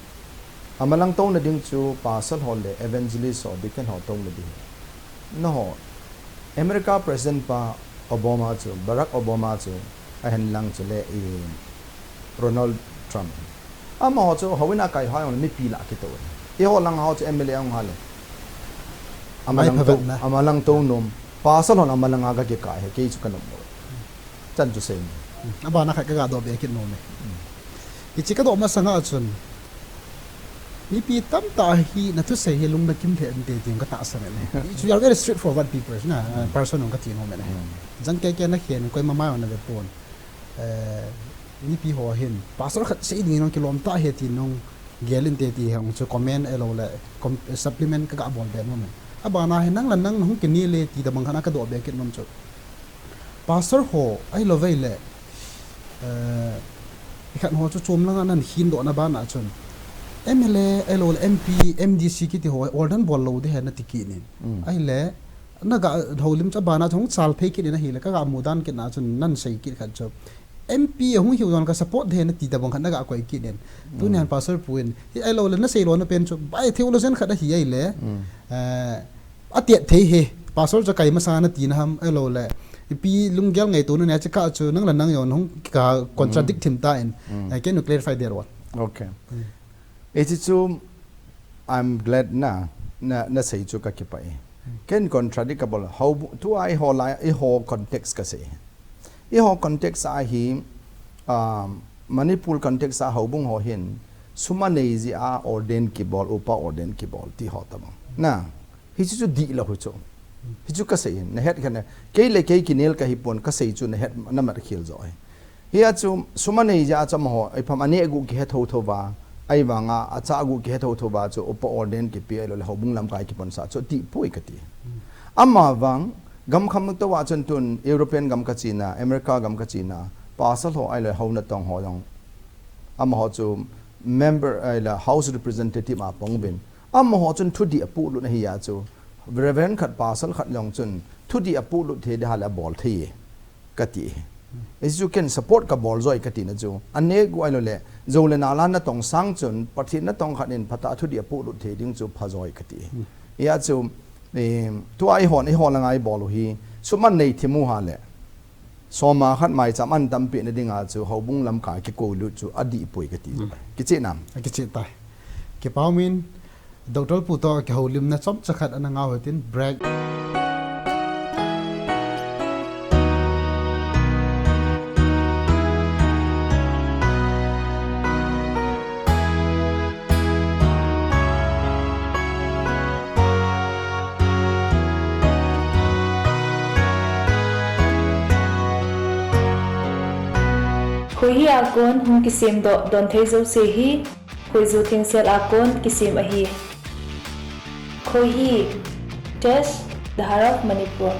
Amalang touna ding chu pastor ho le evangelist ho, deacon ho touna ding. Nangho. America President pa Obama chu, Barack Obama chu, ahin lang chule i Donald Trump. Amaho chu houin a kai ho jong le mipi lah a kitou e. Eiho lang ho chu M L A hung ha le. Amalang tou, amalang tou nom. Pasal hon amalang a ga kikai e, kei chu ka nom lou. Chan chu sei. Hmm. Abana khat ka ga doh be kit nom e. Hmm. Hiche ka doh masang a chun, mipi tamtah hi na thusei hi lung na kim lheh inte ti ka tahsan e. Chu, you are very straightforward people, na, uh, person jong ka ti nom e. Hmm. Jang kei kei na khen, koima mai jong na ve pon. Eh, mipi ho hin, pastor khat sei ding jong kilom tah e ti jong gel inte ti jong chu comment ahilou le, com-, supplement ka ga bol be nom e. Abana hi nang le nang hung kinel e ti tabang khat a ka doh be kit nom chu. Pastor ho, ahilou vai le, eh, ikhat ho chu chom lang a nan hin doh na bana chun. M L A, ahilou le M P, M D C kiti ho, ordain bol lou ding ahi na ti kit in. Mm. Ahile, na ga houlim chu abana chu hung chal phei kit in ahile, ka ga mu dan kit na chun nan sei kit khat chu. M P a hung hiu jong ka support ding ahi na ti tabang khat na ga koi kit in. Tuni, mm, hin pastor pu in, hi ahilou le na sei lou na pen chu, bai theologian khat ahi ahile. Mm. Eh, Atia thei e, pastor chu kai masang a na tina ham, ahilou le. Ipi lunggel ngaito na nia chu ka chu nang le nang jong hung ka contradict thim ta in. Mm. Eh, can you clarify that one? Okay. Mm. Hiche chu, I'm glad na, na, na sei chu ka kipah e. Mm. Ken contradict ka bol. Houbung, tua eiho lai, eiho context ka sei. Eiho context a hi, um, Manipur context a houbung ho hin, sum anei jeh a ordain kibol, upa ordain kibol, ti ho tabang. Na, Hichu chu dihlou hi chu. Hichu ka sei in, na het khat na. Kei le kei kinel ka hi pon ka sei chu na het na mat khel jo hi. Hia chu sum anei jeh a chu amaho, ipi ham aneh gu kihe thotho va. Ahivanga, acha gu kihe thotho va chu upa ordain kipe ahilou le houbung lamkai kipon sa chu dih poi ka ti. Ama vang, gam kham tou a chun tun European gam ka china, America gam ka china, pastor ho ahilou le hou natong ho jong. Amaho chu member ahilou le House Representative a pang uvin. Amaho chun thudih apuhlut ahi a chu, Reverend khat, pastor khat jong chun thudih apuhlut thei ding ahile abol thei e, ka ti. Hichu ken support ka bol jo e ka tina chu. Aneh gu ahilou le, jou le nal a natong sang chun, Pathen natong khat in phatah a thudih apuhlut thei ding chu pha jo e ka ti. Hia chu, eh, tua eihon, eiho langa ibol u hi, sum anei thim u ahile, soma khat maicham an tampi na dinga chu, houbung lamkai kikoi lut chu, adih poi ka ti. Hmm. Kicheh nam? Akicheh tai. Kipa um in, Doctor pu toh kihoulimna chomcha khat ana ngah u hitin, break. Khohi a kon hung kisemdoh don thei jouse hi, khoiju thengsel a kon kisem ahi. Khohi, Test, The Heart of Manipur.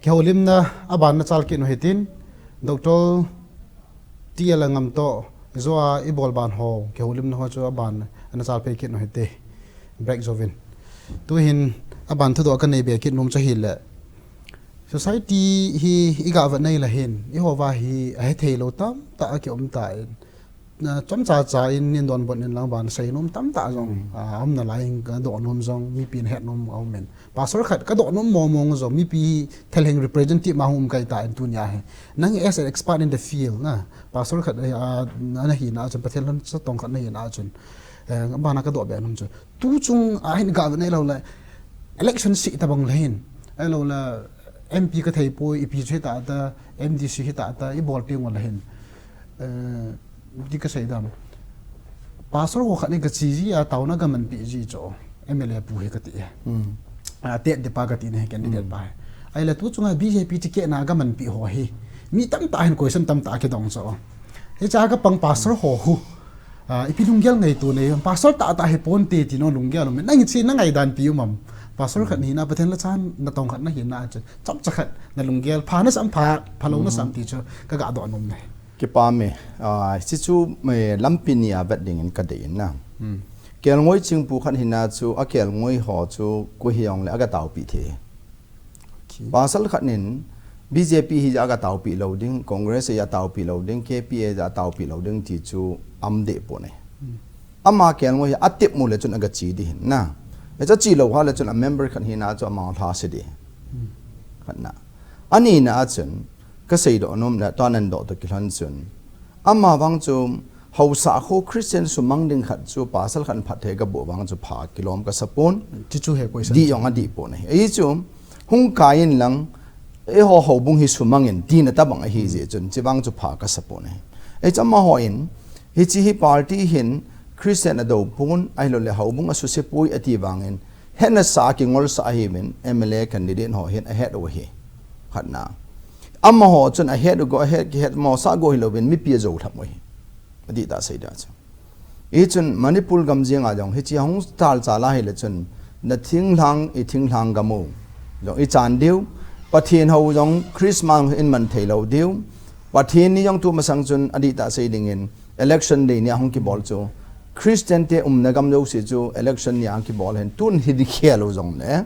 Kihoulimna aban nachal kit u hitin, Doctor T L Ngam toh, ijoa ibol ban ho, kihoulimna ho chu aban nachal pei kit u hite. Break jouvin. Tuhin aban thudoh kanei be kit nom chu ahile, society hi iga vet nai le hin, ihova hi ahethei lou tamtah akium tan. Na chomcha cha in nin donbut in lang ban seinom tamtah jong, ah, aum nalai in kadoh nom jong, mipi in ahet nom aumin. Pastor khat kadoh nom mong mong jong, mipi thalheng representative ma hung um kahi tan tunia hi. Nang as an expert in the field na, pastor khat, eh, ah, nahina chun, Pathen lhon chatong khat nahina chun, eh, abana kadoh be nom chu. Tu chunga hin ga vet nai lou le, election sih tabang le hin, ahilou le, M P kathei poi, ipi chu hita ta, M D C hita ta, ibol teng u le hin. Eh, ti kasei dam. Pastor ho khat in kache ji a, taona kamanpi ji chu, M L A pu hi kati e. Hmm. Ah, Tet Depa kati ne, candidate pa hi. Ahile tu chunga B J P ticket na kamanpi ho hi, mi tamtah hin question tamtah kidong chu. Hicha kapang pastor ho hi, ah, ipi lunggel ngaito nei, pastor tahtah hi ponte ti nong lunggel um e. Nang hiche na ngaidan ipi um am? Pastor khat nahina, Pathen lhon chan natong khat nahina chu, chomcha khat nalunggel pha nasam, pha, phalou nasam ti chu kaga doh nom e. Kipah e, ah, hiche chu, eh, lampi ni a vet dingin kadei in na. Hmm. Kelngoi chingpu khat hina chu, akelngoi ho chu koi hijongle aga taopi thei. Okay. Pastor khat in B J P hi aga taopi lou ding, Congress hi ataopi lou ding, K P A hi ataopi lou ding ti chu aum deh pon ahi. Hmm. Ama kelngoi hi atep mu le chun aga che ding ahin na. Hiche che lou hale chun a member khat hina chu ama lha se ding. Hmm. Khatna. Anina a chun, kasei doh nom le, tua nan doh toh kilhon chun, ama vang chu, haosa kho Christian sumang ding khat chu pastor khat in phatthei kaboh vang chu pha kilom kasa pon. Ti chu he question. Dih jong adih pon ahi. Ahi chu, hung kai in lang, eiho houbung hi sumang in, tina tabang ahi jeh chun, hiche vang chu pha kasa pon ahi. Ahi chu amaho in, hiche hi party hin Christian adou pon, ahilou le houbung asuse poi ati vang in, hetna sa kingol sa ahi min, M L A candidate ho hin ahet u ahi. Khatna. Amaho chun ahet u go, ahet, kihet mo sa go hilou vin, mipi ajou lham u ahi. Adih tah sei ding chu. Hichun Manipur gam jenga jong, hiche hung tal chal ahile chun, na thinglhang, i thinglhang gam u jong i chan diu, Pathen hou jong Christmas in man thei lou diu, Pathen ni jong tu masang chun adih tah sei dingin, election day ni a hung kibol chu, Christian te umna gam jouse chu, election ni a hung kibol hin, tun hi ding khel u jongle,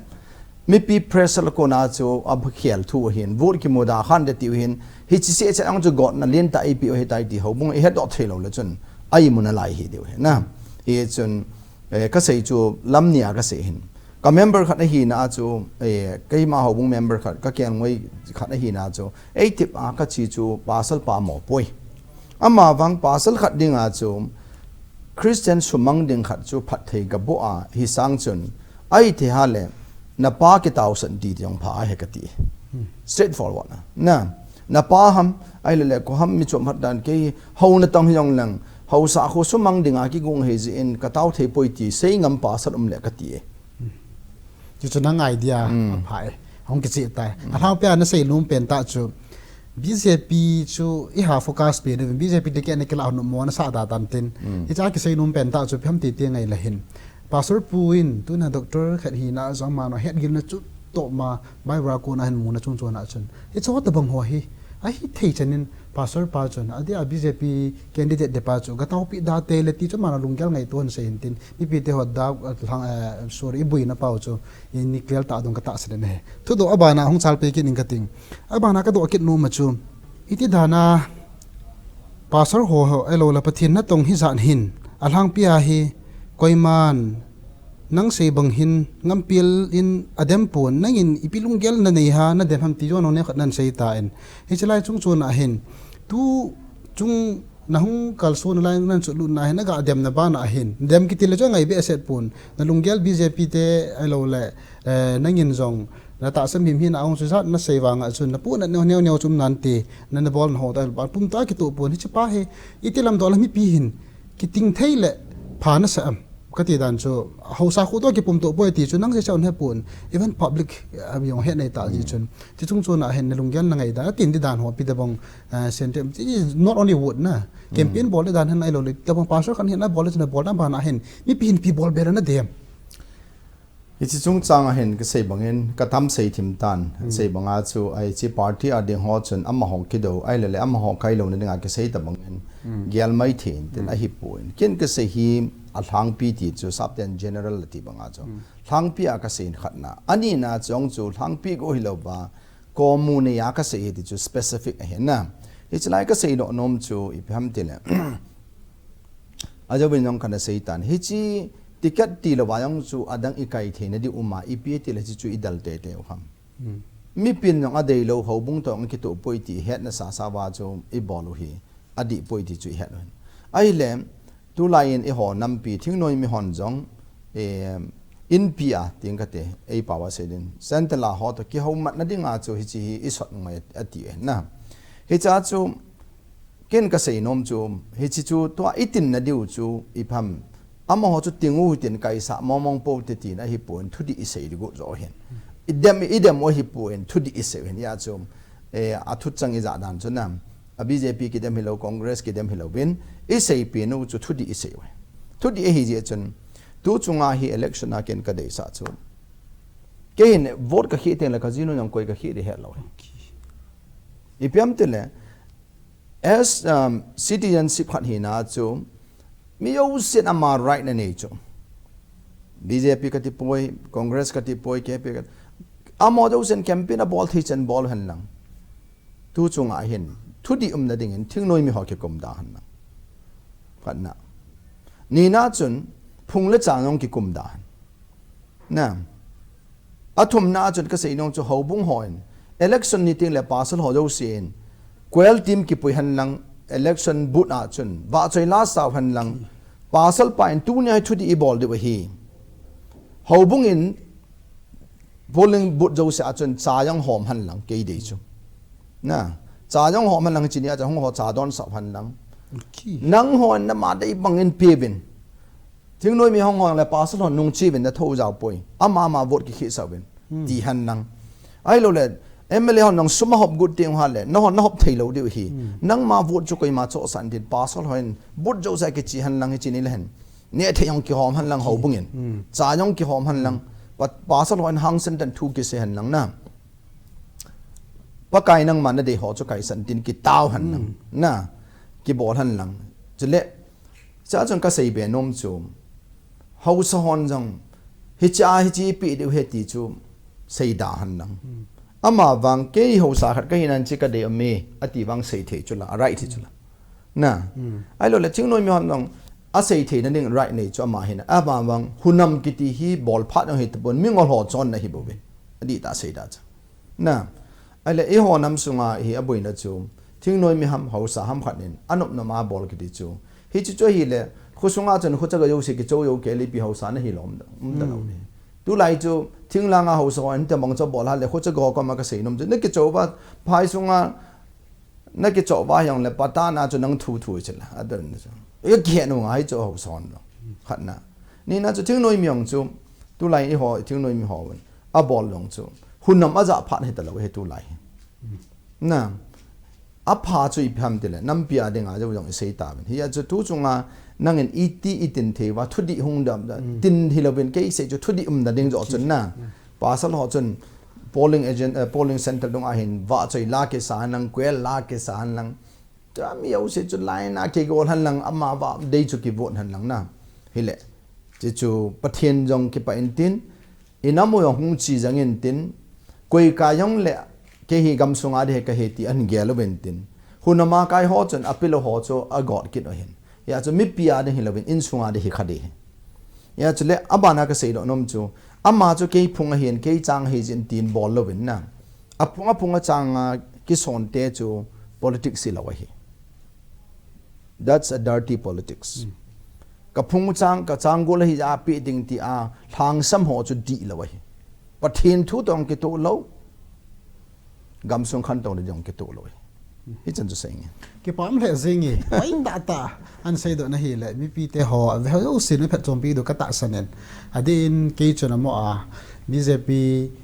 mipi pressure kona chu akhel thu ahin, vote kimu da khan de tiu hin, hiche seh seh ang chu gotna lentah eipeh u ahitai ti houbung ihet doh thei lou le chun, a imu nalai hi diu ahi na. Hichun, eh, kasei chu lam ni a kasei hin. Ka member khat ahina a chu, eh, keima houbung member khat, ka kelngoi khat ahina a chu, eitep a kache chu pastor pa mo poi. Ama vang pastor khat dinga chu, Christian sumang ding khat chu phatthei kaboh ahi sang chun, ahithei hale, napa kitaosah in ti jong pha ahi kati. Hmm. Straightforward na. Na, napa ham, ahilou le, koi ham mi chom phat dan kei, hou natong hijong leng, haosa kho sumang dinga kigon ahi jeh in, katao thei poi ti, sei ngam pastor um le kati e. Hmm. Chuchu nang idea, hmm, apha e. Hung kicheh tai. Hmm. Alhangpia nasei nom pen tah chu, B J P chu iha focus pe diuvin, B J P ticket na kilah u nom mo nasah da tam tin. Hmm. Hicha kisei nom pen tah chu ipi ham ti ti ngai le hin. Pastor pu in, tuna doctor khat hina jong ama nahet gilna chu toh ma, Bible a kona hin muna chungchon a chun. Hiche ho tabang ho hi, ahithei chan in, pastor pa chun, adeh a B J P candidate depa chu, kataopi da tei le ti chu ama lunggel ngaito in sei hin tin, mipi te ho da, eh, lhang, eh, sorry, iboina pau chu, i ni clear tah dong katahsan in ahi. Thudoh abana hung chal pei kit ning kating. Abana kadoh kit nom a chu, iti dan a, pastor ho, ho, ahilou le Pathen natong hijat hin, alhangpia hi, koiman, nang sei bang hin, ngampil in adem pon, nangin ipi lunggel nanei ham, nadem ham ti jong neo khat nan sei tan. Hiche lai chungchon a hin, tu chung nahung kalson nalai nan chotlut na hin, naga demna bana hin. Dem kiti le chu angai behseh pon. Nalunggel B J P te ahilou le, eh, nangin jong, natahsan himhim na ahung chu jat nasei vang a chun, napohnat neo neo neo chu um nante, na, nabolna ho ta, pumtah kitoh pon, hiche pa hi, iti lam doh le mipi hin, kiting thei le pha nasa am. Kati dan chu, haosa kho toh kipumto poi ti chu, nang sei cheh un he pon, even public, eh, jong he nei ta ji chun. Ti chungchon a hin, nalunggel nangai da, tin di dan ho, ipi tabang, eh, sentiment, it is not only vote na. Campaign bol di dan hin, ahilou le, tabang pastor khat hin, abol di chun, abol dan bana hin, mipi hin ipi bol be le nadem. Hiche chungchang a hin kasei bangin, katam sei thim tan, hmm, sei banga chu, hiche party a ding ho chun amaho kidou, ahileh le amaho kailou na dinga kisei ta bangin, hmm, gel mai thei tin, hmm, ahipon. Ken kasei hi alhangpi ti chu, Sapten general ti banga chu. Hmm. Lhangpi a kasei khatna. Anina chu, chu lhangpi go hilou ba, komu nei a kasei hi ti chu specific ahi na. Hiche lai kasei doh nom chu, ipi ham tile. Ajo bin jong kana sei tan. Hiche ticket tilou va jong chu adang ikai theina di um a, ipi tile hiche chu idal teitei u ham. Hmm. Mipin jong adeilou houbung toh kitoh poi ti hetna sasa va chu ibol u hi. Adih poi ti chu ihet u hin. Ahileh, tulai in eiho nampi, thingnoi mi hon jong, eh, inpi a, ting kate, eipao a sei din. Central a ho toh kihoumatna dinga chu hiche hi isot ngai ati e na. Hiche a chu, ken kasei nom chu, hiche chu tua itinna diu chu, ipi ham. Amaho chu ting u hitin kaisah mong mong pou te tin ahipon, thudih isei di got jo hin. Idem, idem u ahipon, thudih isei u hin. Hia chu, eh, athu chang ijah dan chu na. A B J P kidem hilou, Congress kidem hilou vin, iseipi nu chu thudih isei u hin. Thudih ahi jeh chun, tu chunga hi election a ken kadeisah chu. Kei hin vote kakhe teng le kajinu jong koi kakhe di hetlou hin. Ipi ham tile, as, um, citizenship khat hina chu, mi jousen ama right anei chu. B J P kati poi, Congress kati poi, K P kati. Amaho jousen campaign abol thei chan bol hen lang. Tu chunga hin, thudih umna dingin, thingnoi mi ho kikum da hen lang. Khatna. Nina chun, phung le chang jong kikum da hen. Na. Athumna a chun kasei nom chu houbung hon. Election ni teng le pasal ho jousen. Kwel tim kipui hen lang election booth a chun. Vahchoi la sao hen lang. Pasal pa in tunia hi thudih ibol diu ahi. Houbung in polling booth jouse a chun cha jong hom hen lang kei dei chu. Na. Cha jong hom hen lang chuni a chun hung ho cha don sao hen lang. Okay. Nanghon nama dei bangin pe vin. Thingnoi mi hung hon le pasal hon nung chi vin na tho jao poi. Ama ama vote kikhe sao vin. Hmm. Ti hen lang. Ahilou le, M L A hon nang sum ahop got teng u hile, nahon nahop thei lou diu ahi. Hmm. Nangma vote chu koima chohsah in tin pasal hon, booth jouse a kichi hen lang hiche ni le hen. Neh thei jong kihom hen lang houbung in. Hmm. Cha jong kihom hen lang. Pa, pasal hon hangsan tan thu kisei hen lang na. Pakai nangma nadei ho chu kaisan tin kitao hen lang. Hmm. Na, kibol hen lang. Chule, Cha chun kasei be nom chu, haosa hon jong, hiche a, hiche ipi diu ahi ti chu, seida hen lang. Hmm. Ama vang kei haosa khat kahi nan hiche kadei um e, ati vang sei thei chu la, a right hi chu la. Na. Hmm. Ahilou le, thingnoi mi hon jong, asei theina ding right nei chu ama hin. Ama vang, hunam kiti hi bol phat jong hi tapon, mingol ho chonna hi bou ve. Adih tah seida chu. Na, ahile eiho nam sunga hi aboina chu, thingnoi mi ham, haosa ham khat in, anop nom a bol kiti chu. Hiche chu ahile, khosunga chun khochaga jouse kichou jou kei le ipi haosa nahi lom, um ta lou ni. Hmm. Tulai chu, thinglanga haosa ho, inte mong chu bol hale, khochaga ho koma kasei nom chu, nakichou uva, phai sunga, nakichou uva jong le, patana chu nang thu thu chu la, adon chu. Ikihet u ngai chu haosa hon lo. Khatna. Nina chu thingnoi mi jong chu, tulai eiho, thingnoi mi ho vin. Abol jong chu. Hunam ajah phat hita lou hi tulai hi. Na. Apha chu ipi ham tile, nampi a dinga jou jong isei tauvin. Hia chu tu chunga nangin iti itin thei uva, thudih hung dam da. Hmm. Tin hilou vin kei sei chu thudih umna ding jo chun na. Hmm. Pasal ho chun polling agent, eh, polling center dunga hin vahchoi la kisa hen lang, kwel la kisa hen lang. Tua mi jouse chu line a kigol hen lang, ama vah dei chu kivote hen lang na. Hile. Hiche chu Pathen jong kipah in tin, inam u jong hung chi jeng in tin, koi kai jong le, kei hi gamsunga ding hi kahi ti ahin gel uvin tin. Hunam a kai ho chun apilou ho chu agot kit u ahin. Hia chu mipi a ding hilou vin, insunga ding hi kha ding ahi. Hia chule, abana kasei doh nom chu, ama chu kei phung ahin, kei chang ahi jeh in tin bol louvin na. Aphung, aphung achanga kisonte chu politics hilou ahi. That's a dirty politics. Hmm. Kaphung chang, kachang gol ahi a peh ding tia lhangsam ho chu dihlou ahi. Pathen thu toh kitoh lou. Gamsung khantou ding toh kitoh lou ahi. Hichan chu seinge. Kipah lheh jenge. Pai tah tah. Ahin seidoh na hile, mipite ho, ve ho jousen mi phatchompi diu katahsan in. Adeh in kei chun amo a, B J P,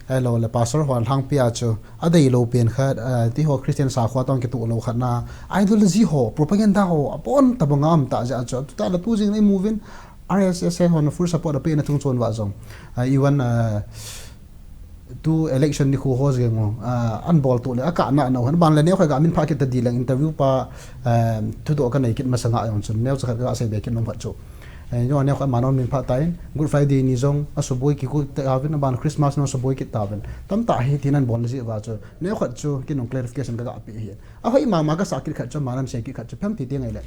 ahilou le pastor hon lhangpi a chu, adeilou pen khat, ah, ti ho Christian sakho toh kitoh lou khat na, ideology ho, propaganda ho, abon tabang aum tah jeh a chu, tuta la tu jing nei mu vin, R S S hon full support apeh na chung chon va jong. Ah, even, ah, tu election ni khu ho jeng ho. Ah, an bol tu le, aka na na han ban le ne khoi ga min pha kit ta di lang interview pa, ah, tu do ka nei kit masanga jong chun. Neo cha ka sei be kit nom phat chu. Eh, yo ne khoi ma non min pha ta in. Good Friday ni jong, a suboi ki ku ta vin, ban Christmas no suboi kit ta vin. Tam ta hi tin an bol ji va chu. Neo khat chu, ki nong clarification ka ga pi hi. A hoi mama ka sa kit khat chu, ma nan sei kit khat chu, pham ti ti ngai le.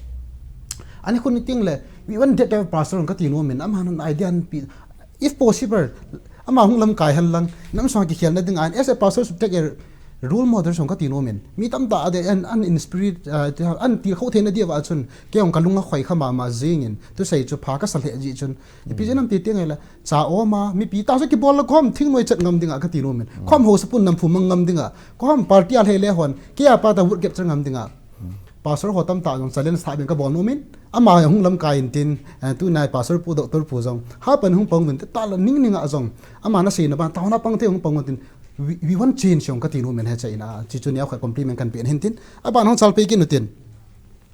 Ani khun ni ting le, we want that type of pastor ka ti nom in, ama nan idea an pi. If possible, ama hung lam kai hal lang, nam sang ki khel na ding an, as a pastor should take a role model song ka ti nom in. Mi tam ta de an, an in spirit, uh, an ti kho the na dia va chun, ke ong ka lunga khoi kha mama jing in, tu sei chu pha ka sa le ji chun. Ipi jin am ti ti ngai le, Cha oma, mipi ta so kibol la kom, thing noi chat ngam dinga ka ti nom in. Kom ho sapun nam phu mang ngam dinga. Kom party a le le hon, ke a pa ta vote capture ngam dinga. Pastor ho tam ta jong challenge tha ben ka bol nom in. Ama hung lam kai in tin, eh, tu nai pastor pu doctor pu jong. Ha pan hung pang min ta la ning ning a jong. Ama na sei na ban ta na pang the hung pang tin. We, we want change jong ka ti nom in he cha ina. Chi chu nia kha compliment kan pen hin tin. Aba hung chal pe ki nu tin.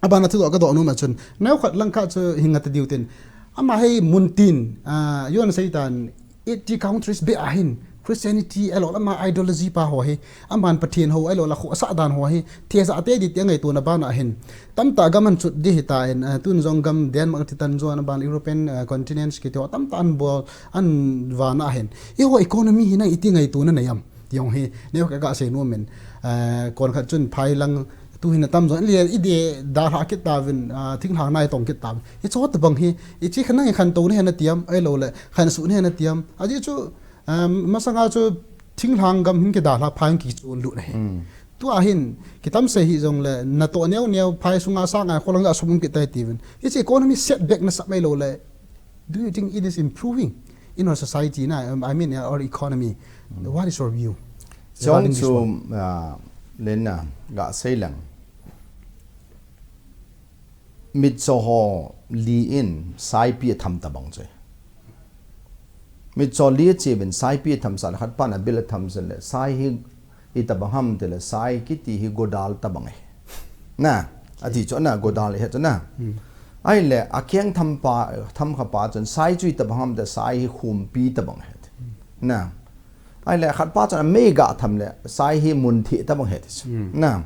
Abana thu ka do nom a chun. Neo khat lang kha chu hinga ta diu tin. Ama hei mun tin, ah, yon sei tan eighty countries be ahin. Christianity a lo lama ideology pa ho hi. Aman Pathen ho a lo la kho sa dan ho hi. Thesa te di te ngai tu na bana hin. Tam ta gam an chut di hi ta in, ah, tun jong gam Denmark ti tan jong ban European, ah, continents ki te ho tam ta an bol an vana hin. I ho economy hi na iti ngai tu na na yam. Ti jong hi, neo ka ga sei nom in. Ah, kon khat chun phai lang tu hin a tam jong le i de da hla kit ta vin, ah, thing hla nai tong kit ta vin. I chot bang hi, i chi khan nang khan to ne na tiam, ai lo le, khan su ne na tiam. A ji chu, um, masanga chu thing hlang gam hin ki da hla phai ki chu lu na hi. Tu a hin, ki tam sei hi jong le, na to neo neo phai sunga sa ngai kholang ga sum ki tai ti vin. I chi economy setback na sa mai lo le. Do you think it is improving in our society na? Um, I mean, uh, our economy. What is your view? Chong regarding this chu, one? Ah, lena ga sei lang. Mitcho ho li in saipi a tham ta bang che. Mitcho li a che bin saipi a tham sa la khat pa na bil a tham sa le sai hi i ta bang ham te le sai kiti hi godal ta bang e. Na, a ti chu na godal he chu na. Ai le a keng tham pa, tham kha pa chun sai chu i ta bang ham te sai hi khumpi ta bang he. Na. Ai le khat pa chun a mei ga tham le sai hi mun thi ta bang he ti chu. Na.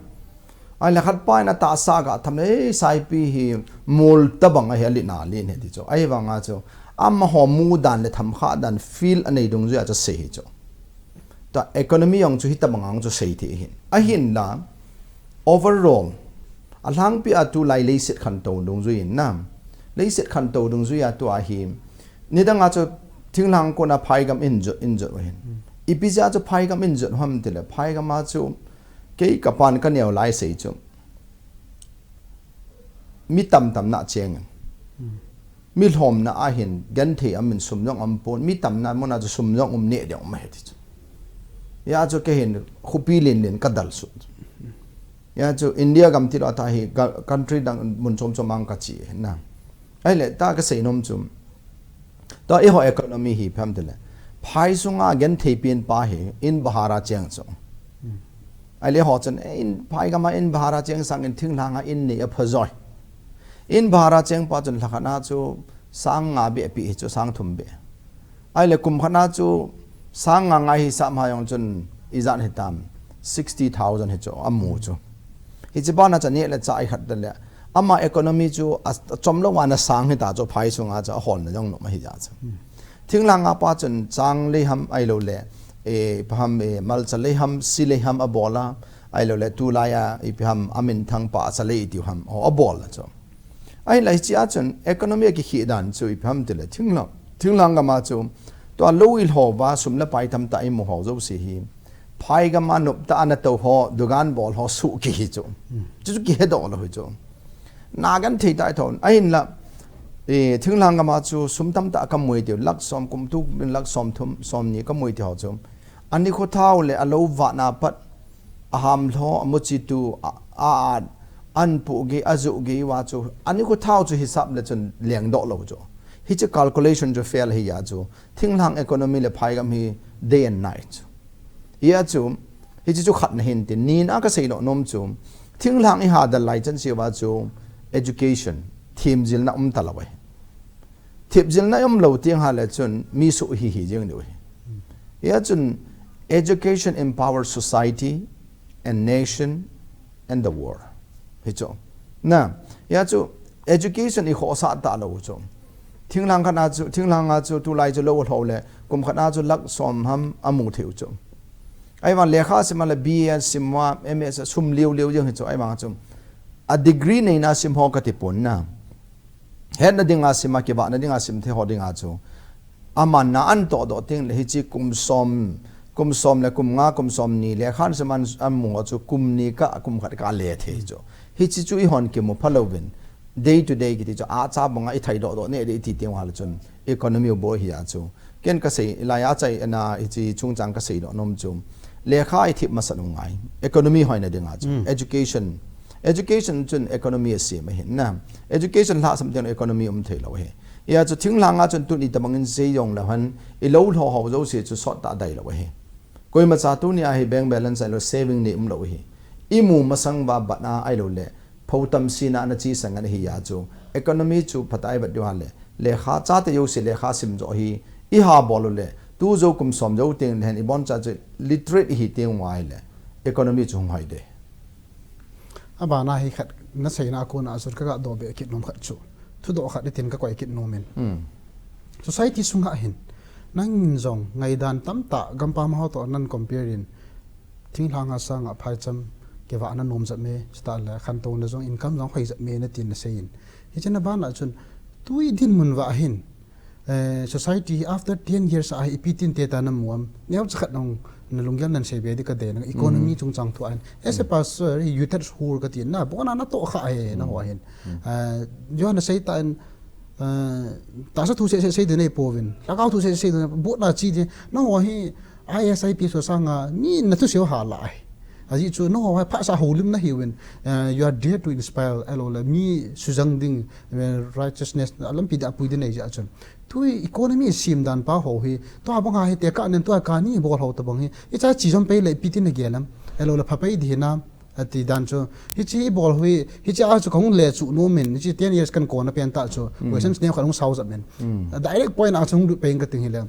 Ai le khat pa na ta sa ga tham le, eh, saipi hi mul ta bang a he li na li he ti chu. Ai vang a chu. Ama ho mu dan le tham kha dan feel a nei dung ju a chu sei hi chu. Ta economy jong chu hi ta bang ang chu sei thei hin. A hin la, overall, a lhangpi a tu lai leiset khan to dung ju in na. Leiset khan to dung ju a tu a hi. Ni dang a chu thing lang ko na phai gam in jot, in jot hin. Ipi ja chu phai gam in jot ham ti le, phai gam a chu kei ka pan ka neo lai sei chu. Mi tam tam na cheng. Mi lhom na a hin, gen thei am in sum jong am pon, mi tam na mo na chu sum jong um ne ding um he ti chu. Ya chu ke hin, khupi lin lin ka dal su. Ya chu India gam ti lo ta hi, ga-, country dang mun chom chom ang ka chi na. Ai le, ta ka sei nom chu. To i ho economy hi pham ti le. Phai sunga gen thei pin pa hi, in bahara cheng chu. Ai le ho chun, eh, in phai gam a in bahara cheng sang in thing lang a in nei a pha joi. In bahara cheng pa chun lha khat na chu sang nga be pi hi chu sang thum be. Ai le kum khat na chu sang nga ngai hi sa ma jong chun i jan hi tam sixty thousand hi chu a mu chu. Hi chi ba na cha ni le cha i khat le. Ama economy chu a, a chom lo wa na sang hi ta chu phai sunga chu a hol na jong nom hi ja chu. Thing lang a pa chun chang lei ham ai lo le, eh, pa ham, eh, malcha lei ham, si lei ham a bol a, ai lo le tu lai a, i pi ham a min thang pa cha lei i tiu ham, o a bol a chu. Ai lai chi a chun economy a ki khi dan chu i pi ham ti le thing lang, thing lang gam a chu, tua lo i lho va sum le pai tam ta i mu ho jo si hi. Phai gam a nop ta ana to ho, dugan bol ho su ki hi chu. Chu chu ki he do lo hi chu. Na gan thei tai thon. A hin la, eh, thing lang gam a chu sum tam ta ka mui ti, lak som kum tu, lak som thum, som ni ka mui ti ho chu. Ani kho thau le a lo va na pat, a ham lho, a mu chi tu, a, a, a, an pu gi, a zu gi wa chu. Ani kho thau chu hisap le chun leng do lo chu. Hi chu calculation chu fail hi ya chu. Thing lang economy le phai gam hi day and night chu. Hi a chu, hi chu chu khat na hin tin, ni na ka sei lo nom chu. Thing lang i ha dal lai chan si wa chu education, thim zil na um ta lo e. Thipjilna umlou teng hale chun mi suh hi hi jeng diu hi. Hia chun education empower society and nation and the world. Hi chu. Na, hia chu education i khosa talou chu. Thinglhang khat a chu, thinglhang a chu tulai chu lou lhou le, kum khat a chu lakh som ham amu thei u chu. Ahivang lekha sim a le B A sim a, M A sum liu liu jeng hi chu, ahivang chu. A degree neina sim ho kati pon na. Hetna dinga sim a, kivahna dinga sim thei ho dinga chu. Aman na an toh doh teng le hichi kum som, kum som le kum nga, kum som ni le khan sim an, an mu ho chu kum ni kah, kum khat kah le thei chu. Hichi chu i hon kimu phalou vin. Day to day kiti chu a cha banga i thai doh doh ne de i ti teng hale chun. Economy u bol hi a chu. Ken ka sei, lai a chai ana hichi chungchang ka sei doh nom chu. Lekha i thip masa nu ngai. Economy hoina dinga chu. Mm. Education. Education chun economy a sim ahin na. Education lhasam teng economy um thei lou hi. Hia chu thinglhang a chun tuni tabang in sei jong lou hen, i lou lhou ho jouse chu sot ta dai lou hi. Koima cha tuni a hi bank balance ahilou saving ni um lou hi. I mu masang va bat na ahilou le, pho tam sina na chi sang an hi a chu. Economy chu phat a i vet diu hale. Lekha chate jouse lekha sim jo hi. I ha bol u le, tu jo kum som jo teng le hen i bon cha chu literate hi teng u ahile. Economy chu hung hoi de. A bana hi khat na seina a kona a chun ka ga doh be kit nom khat chu. Thudoh khat i tin ka koi kit nom in. Hmm. Society sunga hin. Nangin jong ngaidan tamtah gampam ho toh nan compare in. Thinglhang a sanga phaicham kivahna nom jat me, chutah le khantouna jong income jong hoi jat me na tin na sei in. Hichena bana chun tui dinmun va hin. Eh, society hi after ten years a hi ipi tin te ta na mu am. Neo cha khat nong na lunggel nan sei be di ka de na economy chungchang thu a hin. As a pastor, hi youth at school ka ti na, bona na toh kha he na ho hin. Eh, jo na sei ta in, eh, tahsa thu se, se, sei de nei povin. Lhagao thu se, sei de, bona chi de. Na ho hi, I S I P S o sanga, mi na thu se ha la hi. Ajeh chu, na ho hi, phasa holim na hi win. Eh, you are there to inspire, ahilou le, mi sujang ding, eh, righteousness, a lampi da pui de nei ja chun. Tui economy sim dan pa ho hi, tua bang a hi tekah nen tua kani bol ho tabang hi. Hicha chi jom pei le ipi tin na gel am. Ahilou le pha pei di hinam, ati dan chu. Hichi i bol hi, hichi a chu kahung le chu nom in, hichi ten years kan kona pen ta chu. Questions neo khat hung sao jat men. Direct point a chu hung lut pei ka ting hi le.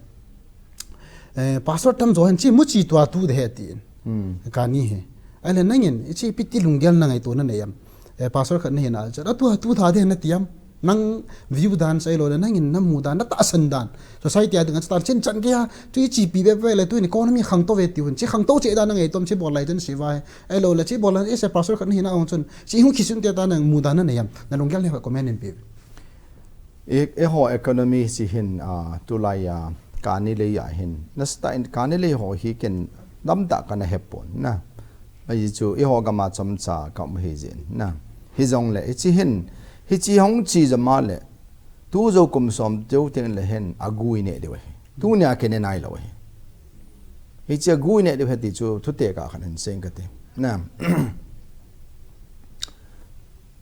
Eh, pastor tam jo hen chi mu chi tua tu de he tin. Kani hi. Ahile nangin, hichi ipi ti lunggel na ngaito na nei am. Eh, pastor khat na hina chu, a tu, tu tha de na ti am. Nang view dan sai lo le, nangin na mu dan, na tahsan dan. Society a dinga chatan chin chan kia, tu i chi pi be be le, tu in economy khangtou ve ti hun. Chi khangtou che dan nang ei tom chi bol lai chun si vai. Ahilo le, chi bol lai, i se pastor khat na hina ong chun. Chi hung khi sun te ta nang mu dan na nei am. Na lunggel le comment in pi. I, i ho economy si hin, ah, tulai a, kani lei a hin. Na sta in kani lei ho hi ken dam ta ka na hepon na. Ahi chu, i ho gam a chomcha ka um hi jin na. Hi jong le, hichi hin, hichi hong chi jama le, tu jo kum som teu teng le hin, a gui ne deu hi. Tu nia ke ne nai lo hi. Hichi a gui ne deu hi ti chu, thu te ka khan hin seng ka ti. Na.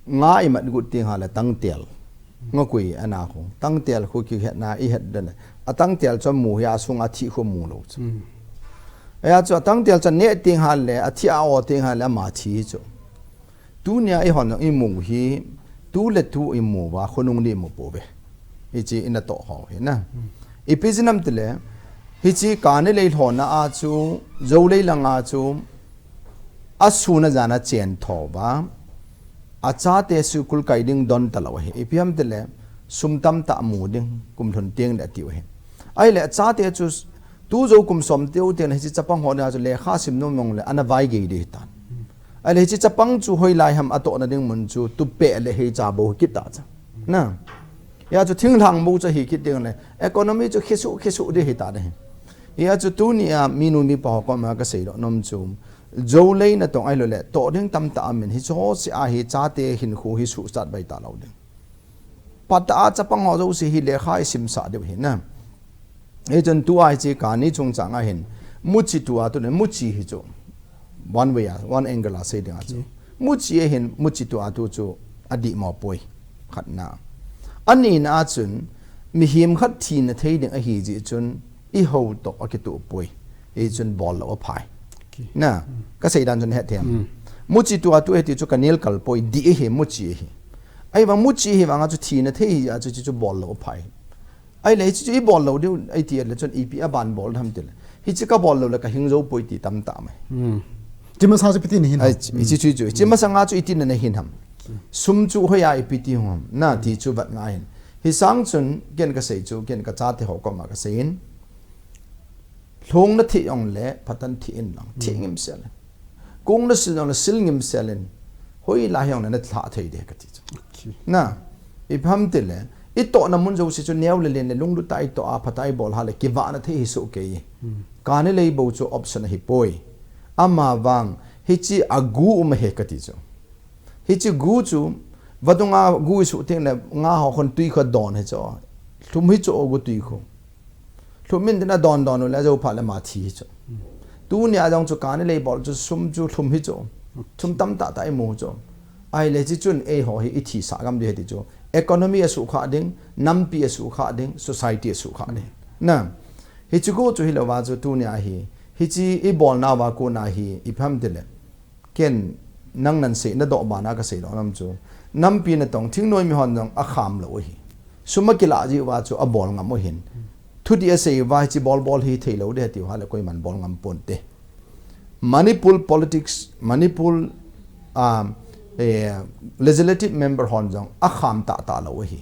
Nga i mat gut teng ha le tangtel. Nga kui ana khu. Tangtel khu ki het na i het den. A tangtel chu mu hi a sung a thi khu mu lo chu. Aya chu a tangtel chu ne teng ha le, a thi a o teng ha le, ama thi chu. Tu nia i hon i mu hi, tu le tu i mu va, khonung ni mu po ve. Hichi ina to ho hi na. I pi jinam te le, hichi kani lei lhona a chu, jo lei langa chu, a suna jana chen tho va, a chate school kai ding don ta lo hi. I pi ham te le, sum tam ta mu ding, kum lhun teng le tiu hi. Ahile, a chate chu, Tu jo kum som teu teng hichi chapang ho na chu lekha sim nom nom le ana vai gei de hitan. Ahile hichi chapang chu hoi lai ham a toh na ding mun chu tu pe le hei cha bo kit ta cha. Na. Ya chu thinglhang bo cha hi kit ding le economy chu khisu khisu de hita de. Ya chu tu nia mi nu mi pa ho ko ma ka sei lo nom chu. Jo lei na tong ahilo le toh ding tam ta amin hi cho si a hi chate hin khu hi su start bai ta lo ding. Pata a chapang ho jouse hi lekha i simsah deu hi na. Hichun tu a hichi kani chungchang a hin. Muchi tu a tu ne, muchi hi chu. One way a, one angle a sei ding a chu. Muchi a hin, muchi tu a tu chu a dih mo poi. Khat na. Ani na a chun, mihem khat thina thei ding ahi jeh chun, i ho toh a kitu poi. Hichun bol lo a phai. Na, ka sei dan chun het them. Muchi tu a tu he ti chu ka nil kal poi di he muchi he. Ahivang muchi hi vanga chu thina thei hi a chu chu bol lo a phai. Ahile hiche chu ibol lou diu, iti le chun ipi aban bol ham tile, hiche kabol lou le kahing jou poi ti tamtah mai. Hmm. Hiche masa chu ipi tin ahin ham? Ai, hiche chu, chu, hiche masanga chu iti na nahin ham. Sum chu hoiya ipi ti hung ham. Na ti chu vet ngai hin. Hisang chun ken kasei chu, ken kachate ho koma kasei in. Lhung nathei jongle, phatah in thi in lang, thi ngimsel in. Kong nasil jongle, sil ngimsel in. Hoilai hijongle, natha thei ding kati chu. Okay. Na, ipi ham tile, itohna mun jouse chu neo le len le lunglut tah a itoh a, phatah a ibol hale, kivahna thei hi soh kei. Hmm. Kani lei bou chu option ahipoi. Amavang, hiche a gu um ahi kati chu. Hiche gu chu, vadunga gu isoh teng le, nga ho khun tui khu adon hi chu. Lhum hi chu gu tui khu. Lhum in tin adon don u le, ajo phat le ama thi hi chu. Tunia jong chu kani lei bol chu sum chu lhum hi chu. Sum tamtah tah imu chu. Ahile hiche chun eiho hi ithisah gam ding ahi ti chu. Economy asukha ding, nampi asukha ding, society asukha ding. Na, hiche gu chu hilouva chu tunia hi, hiche ibolnauva kona hi, ipi ham tile. Ken nang nansei, nadoh bana kasei lou nam chu. Nampi natong thingnoi mihon jong akham lou ahi. Sum akilah jiuva chu abol ngam u ahin. Thudih asei uva hiche bol bol hi thei lou ding atiu hale koiman bol ngam ponte. Manipur politics, Manipur, um, eh, legislative member hon jong akham tahtah lou ahi.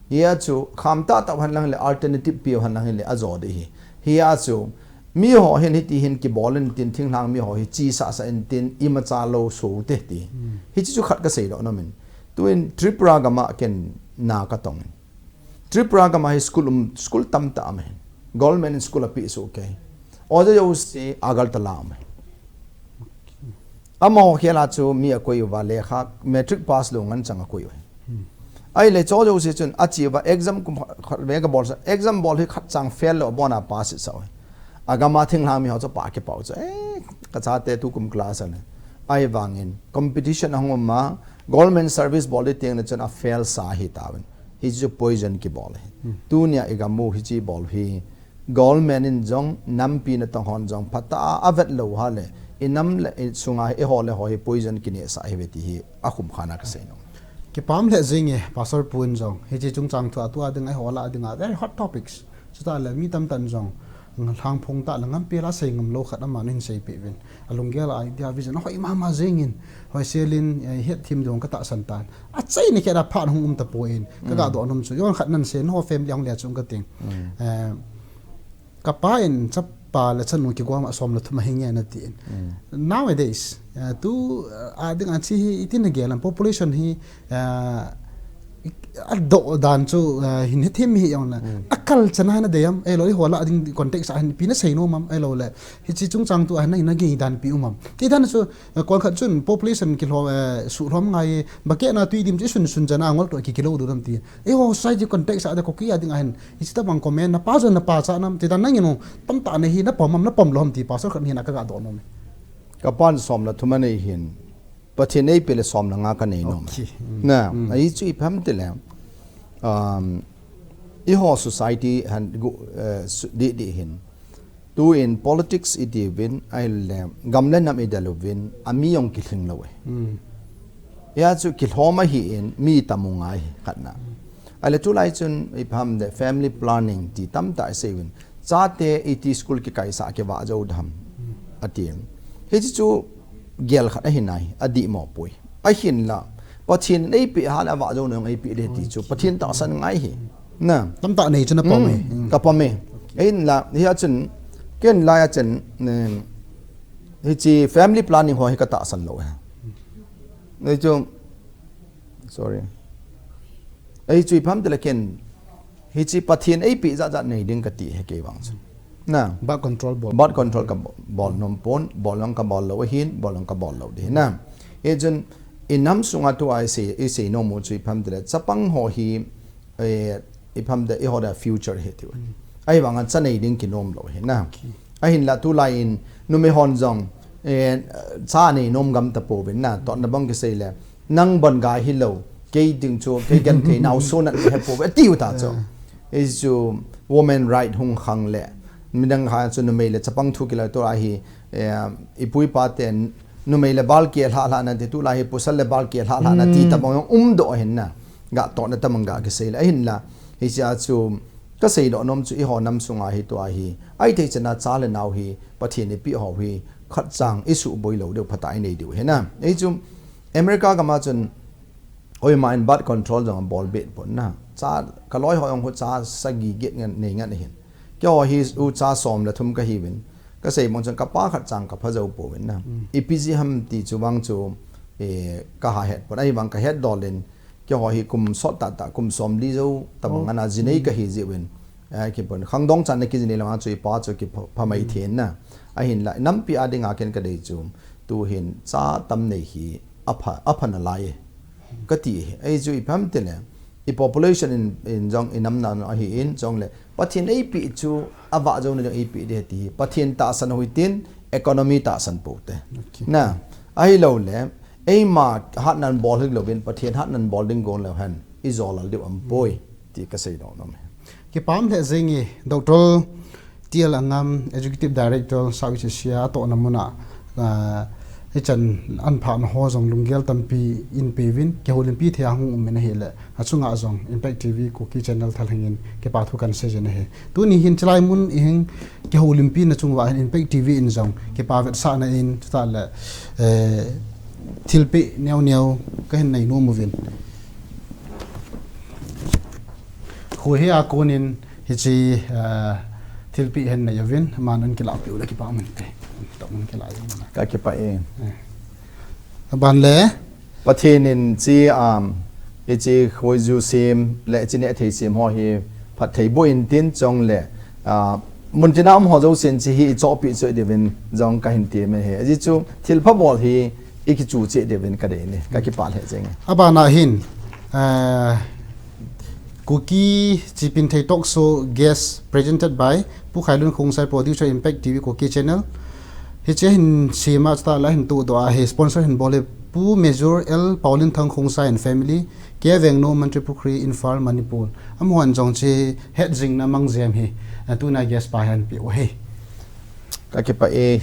Hia chu kham tahtah u henlang hile alternative piu henlang hile ajo ding ahi. Hia chu miho hin hiti hin kibol in tin thinglhang miho hi chesah sah in tin imacha lou soh u te ti. Hmm. Hiche chu khat kasei lou nom in. Tuin Tripura gam a ken na katong in. Tripura gam a hi school um, school tamtah um ahin. Government in school apeh soh kei. Oja jouse Agartala um ahin. Amaho khel a chu mi akoi uva lekha matric pass lou ngen chang akoi u ahi. Hmm. Ahile chu jouse chun ache uva exam kum khat ve kabol sah, exam bol hi khat chang fail lou abona pass sah u ahi. Agam a thinglhang miho chu pah kipah u chu, eh, kachate tukum class a le. Ahivangin competition ahung um a, government service bol ding teng le chun afail sa ahi tauvin. Hiche chu poison kibol ahi. Hmm. Tunia igam u hiche bol hi Government in jong, nampi natong hon jong, phatah a avet lou hale, inam le, isunga, eiho le ho hi poison kinehsah ahiuve ti hi, akhum khan a kasei nom. Kipah lheh jenge, Pastor pu in jong, hiche chungchang thu a tua ding, eiho lah a dinga, very hot topics. Chutah le, mi tamtah in jong, lhangphong tah le, ngam peh la sei ngam lou khat aman ahin seipeh uvin. Alunggel a idea vision, ahoi mama jengin, hoisel in, eh, hetthem ding katahsan tan. Achaina khat a phat hung um tapon, kaga doh nom chu, jong khat nan sei, nangho family hung le chung kating. Eh, Kapa in chapa le chanu kigom a som le thum ahi nge nati in. Mm. Nowadays, uh, tu, uh, a ding a hiche hi itin a gel am population hi, uh, adoh dan chu, uh, hin hethem hi jong le. Mm. Akal chana na dei am, ahilou le eiho lah a ding context a hin ipi nasei nom am, ahilou le. Hiche chungchang tu a hin na, na gei dan ipi um am. Ti dan chu, uh, koi khat chun population kilhom, uh, suhlhom ngai, bucket na tui dim chu sun sun chana ngol to ki kilo du dam ti. Eiho society context a de Kuki a ding a hin, hiche tabang comment, napa jong napa cha nam, ti dan nangin u, tamtah nei hi, napom am, napom lou ham ti, pastor khat hin a kaga doh nom e. Kapan som le thum anei hin, Pathen eipeh le som le nga kanei nom e. Okay. Mm. Na, mm. Ahi chu ipi ham tile, um, eiho society han gu, eh, su-, di, di hin, Tuin politics iti uvin, ahile, gam le nam idel uvin, ami jong kilhing lou e. Hmm. Hia chu kilhom ahin, mi tam u ngai hi, khatna. Ahile, tulai chun, ipi ham de, family planning ti tamtah isei uvin. Chate iti school kikaisah kivah jou dem. Hmm. Ati. Hiche chu, gel khat ahi nai, adih mo poi. Ahinla, Pathen in eipeh hale avah jou nung eipeh ding ti chu, Pathen tahsan ngai hi. Na. Tamtah nei chu napom e. Hmm, kapom e. Ahinla, hia chun, ken laiya chun, ne, hiche family planning ho hi katahsan lou e. Nei chu, sorry. Ei chu ipi ham tile ken, Hiche Pathen eipeh jat jat nei ding kati ahi kei vang chu. Na. Birth control bol. Birth control kabol nom pon, bol jong kabol lou ahin, bol jong kabol lou ding ahi na. Hichun, inam sunga tua isei, isei nom u chu ipi ham tile, chapang ho hi, eh, ipi ham tile, eiho dia future ahi tiu. Hmm. Ahivanga cha nei ding kinom lou ahi na. Okay. Ahinla tulai in, numei hon jong, eh, cha nei nom gam tapouvin na, totna bang kisei le, Nang bon gai hilou, kei ding chu, kei genthei nau so nat le hepouve, atiu ta chu. Ah. Hichu women right hung khang le, midang khat chu numei le chapang thu kiloi tua hi, eh, ipu ipa ten numei le bal kihei lhah lhah nante, tulai hi pasal le bal kihei lhah lhah nante, hmm, tabang jong umdoh ahin na, ga totna tabang ga kisei le, ahinla, hichea chu, Kasei doh nom chu eiho nam sunga hi tua hi, ahithei chana cha le nao hi Pathen in eipeh ho hi khat chang isuhboi lou diu, phatah inei diu ahi na. Ei chu America gam a chun hoima in birth control jong abol beh pon na. Cha, kaloi ho jong khu cha sagi get ngen, nei ngen ahin. Keiho hi ucha som le thum kahiuvin. Kasei bang chun kapa khat chang kapha jou pouvin na. Ipi jeh ham ti chu vang chu, eh, kaha het pon. Ahivang kahet dol in, keiho hi kum sot tah tah, kum somli jou tabang ana jinei kahi jeh uvin. Eh, kipon khangdong chan a kijinei lama chu ipa chu kipha, pha mai thei na. Ahinla, nampi a dinga ken kadei chu, tuhin cha tam nei hi apha, apha nalai e. Kati e, ei chu ipi ham tile, i population in, in jong, i nam na ahin, jongle, Pathen eipeh chu, avah jou na jong eipeh ding ahi ti hi. Pathen tahsan u hitin, economy tahsan pou te. Okay. Na, ahilouleh, eima hatnan bol hih louvin, Pathen hatnan bol ding gon leu hen, ijolal diu aumpoi, ti kasei nom nom e. Kipah lheh jenge, Doctor T L Angam, Executive Director, Southeast Asia, atohna muna, ah, hichan ahin phah na ho jong lunggel tampi eipeuvin, kihoulimpi thei a hung um in ahile, achunga jong Impact T V Kuki Channel thalheng in kipa thu kahin sei jin ahi. Tuni hin chulai mun ihin kihoulimpi na chung uva hin Impact T V in jong kipa vetsahna in, chutah le, eh, thilpeh neo neo kahin nei nom uvin. Kho hi a konin hiche, ah, thilpeh hin nei uvin, aman ahin kilah peh u le kipa um inte. Tah mun kilah uvin. Kakipah e. Eh. Aban le? Pathen in hiche, um, hiche khoiju sem le hiche nehthei sem ho hi phatthei boh in tin, chule, ah, muntina um ho jousen hiche hi ichohpeh cheh diuvin jong kahin ti mai e. Ajeh chu thilpha bol hi ikichu cheh diuvin kadei e. Kakipah lheh jenge. Abana hin, ah, Kuki Chipinthei Talk Show guest presented by Pu Khailun Khongsai, producer Impact T V Kuki Channel. Hiche hin sema chutah le hin tohdoh a hi sponsor hin bol hi Pu Major L Paolenthang Khongsai and family, K Vengno, Mantripukhri, Imphal, Manipur. Amahon jong hiche hetjingna mang jem hi, ah, tuna guest pa hin ahin peh u ahi. Kakipah e,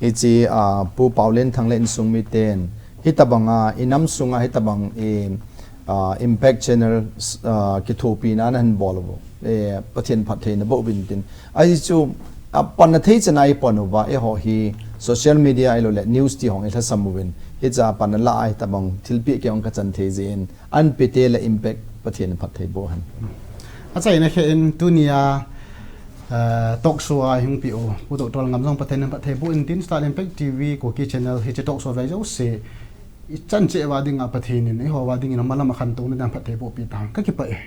hiche, ah, Pu Paolenthang le insung miten, hitabanga, inam sunga hitabang, i, ah, Impact Channel, ah, kithopina nahin bol u. Eh, Pathen phattheina boh uvin tin. Ajeh chu, ah, panna thei chan a ipan uva, eiho hi social media ahilouleh news ti hong ilhasam uvin. Hiche a panna lah a hitabang thilpeh kei jong kachan thei jeh in. Ahin peh te le Impact Pathen in phatthei boh hen. Achaina khen tunia, eh, talk show a ihung peh u Pu Doctor Ngam jong Pathen in phatthei boh in tin, chutah le Impact T V Kuki Channel hiche talk show vei jouse ichan cheh uva dinga Pathen in eiho uva dingin amalam akhantouna dinga phatthei boh peh tahen. Kakipah e.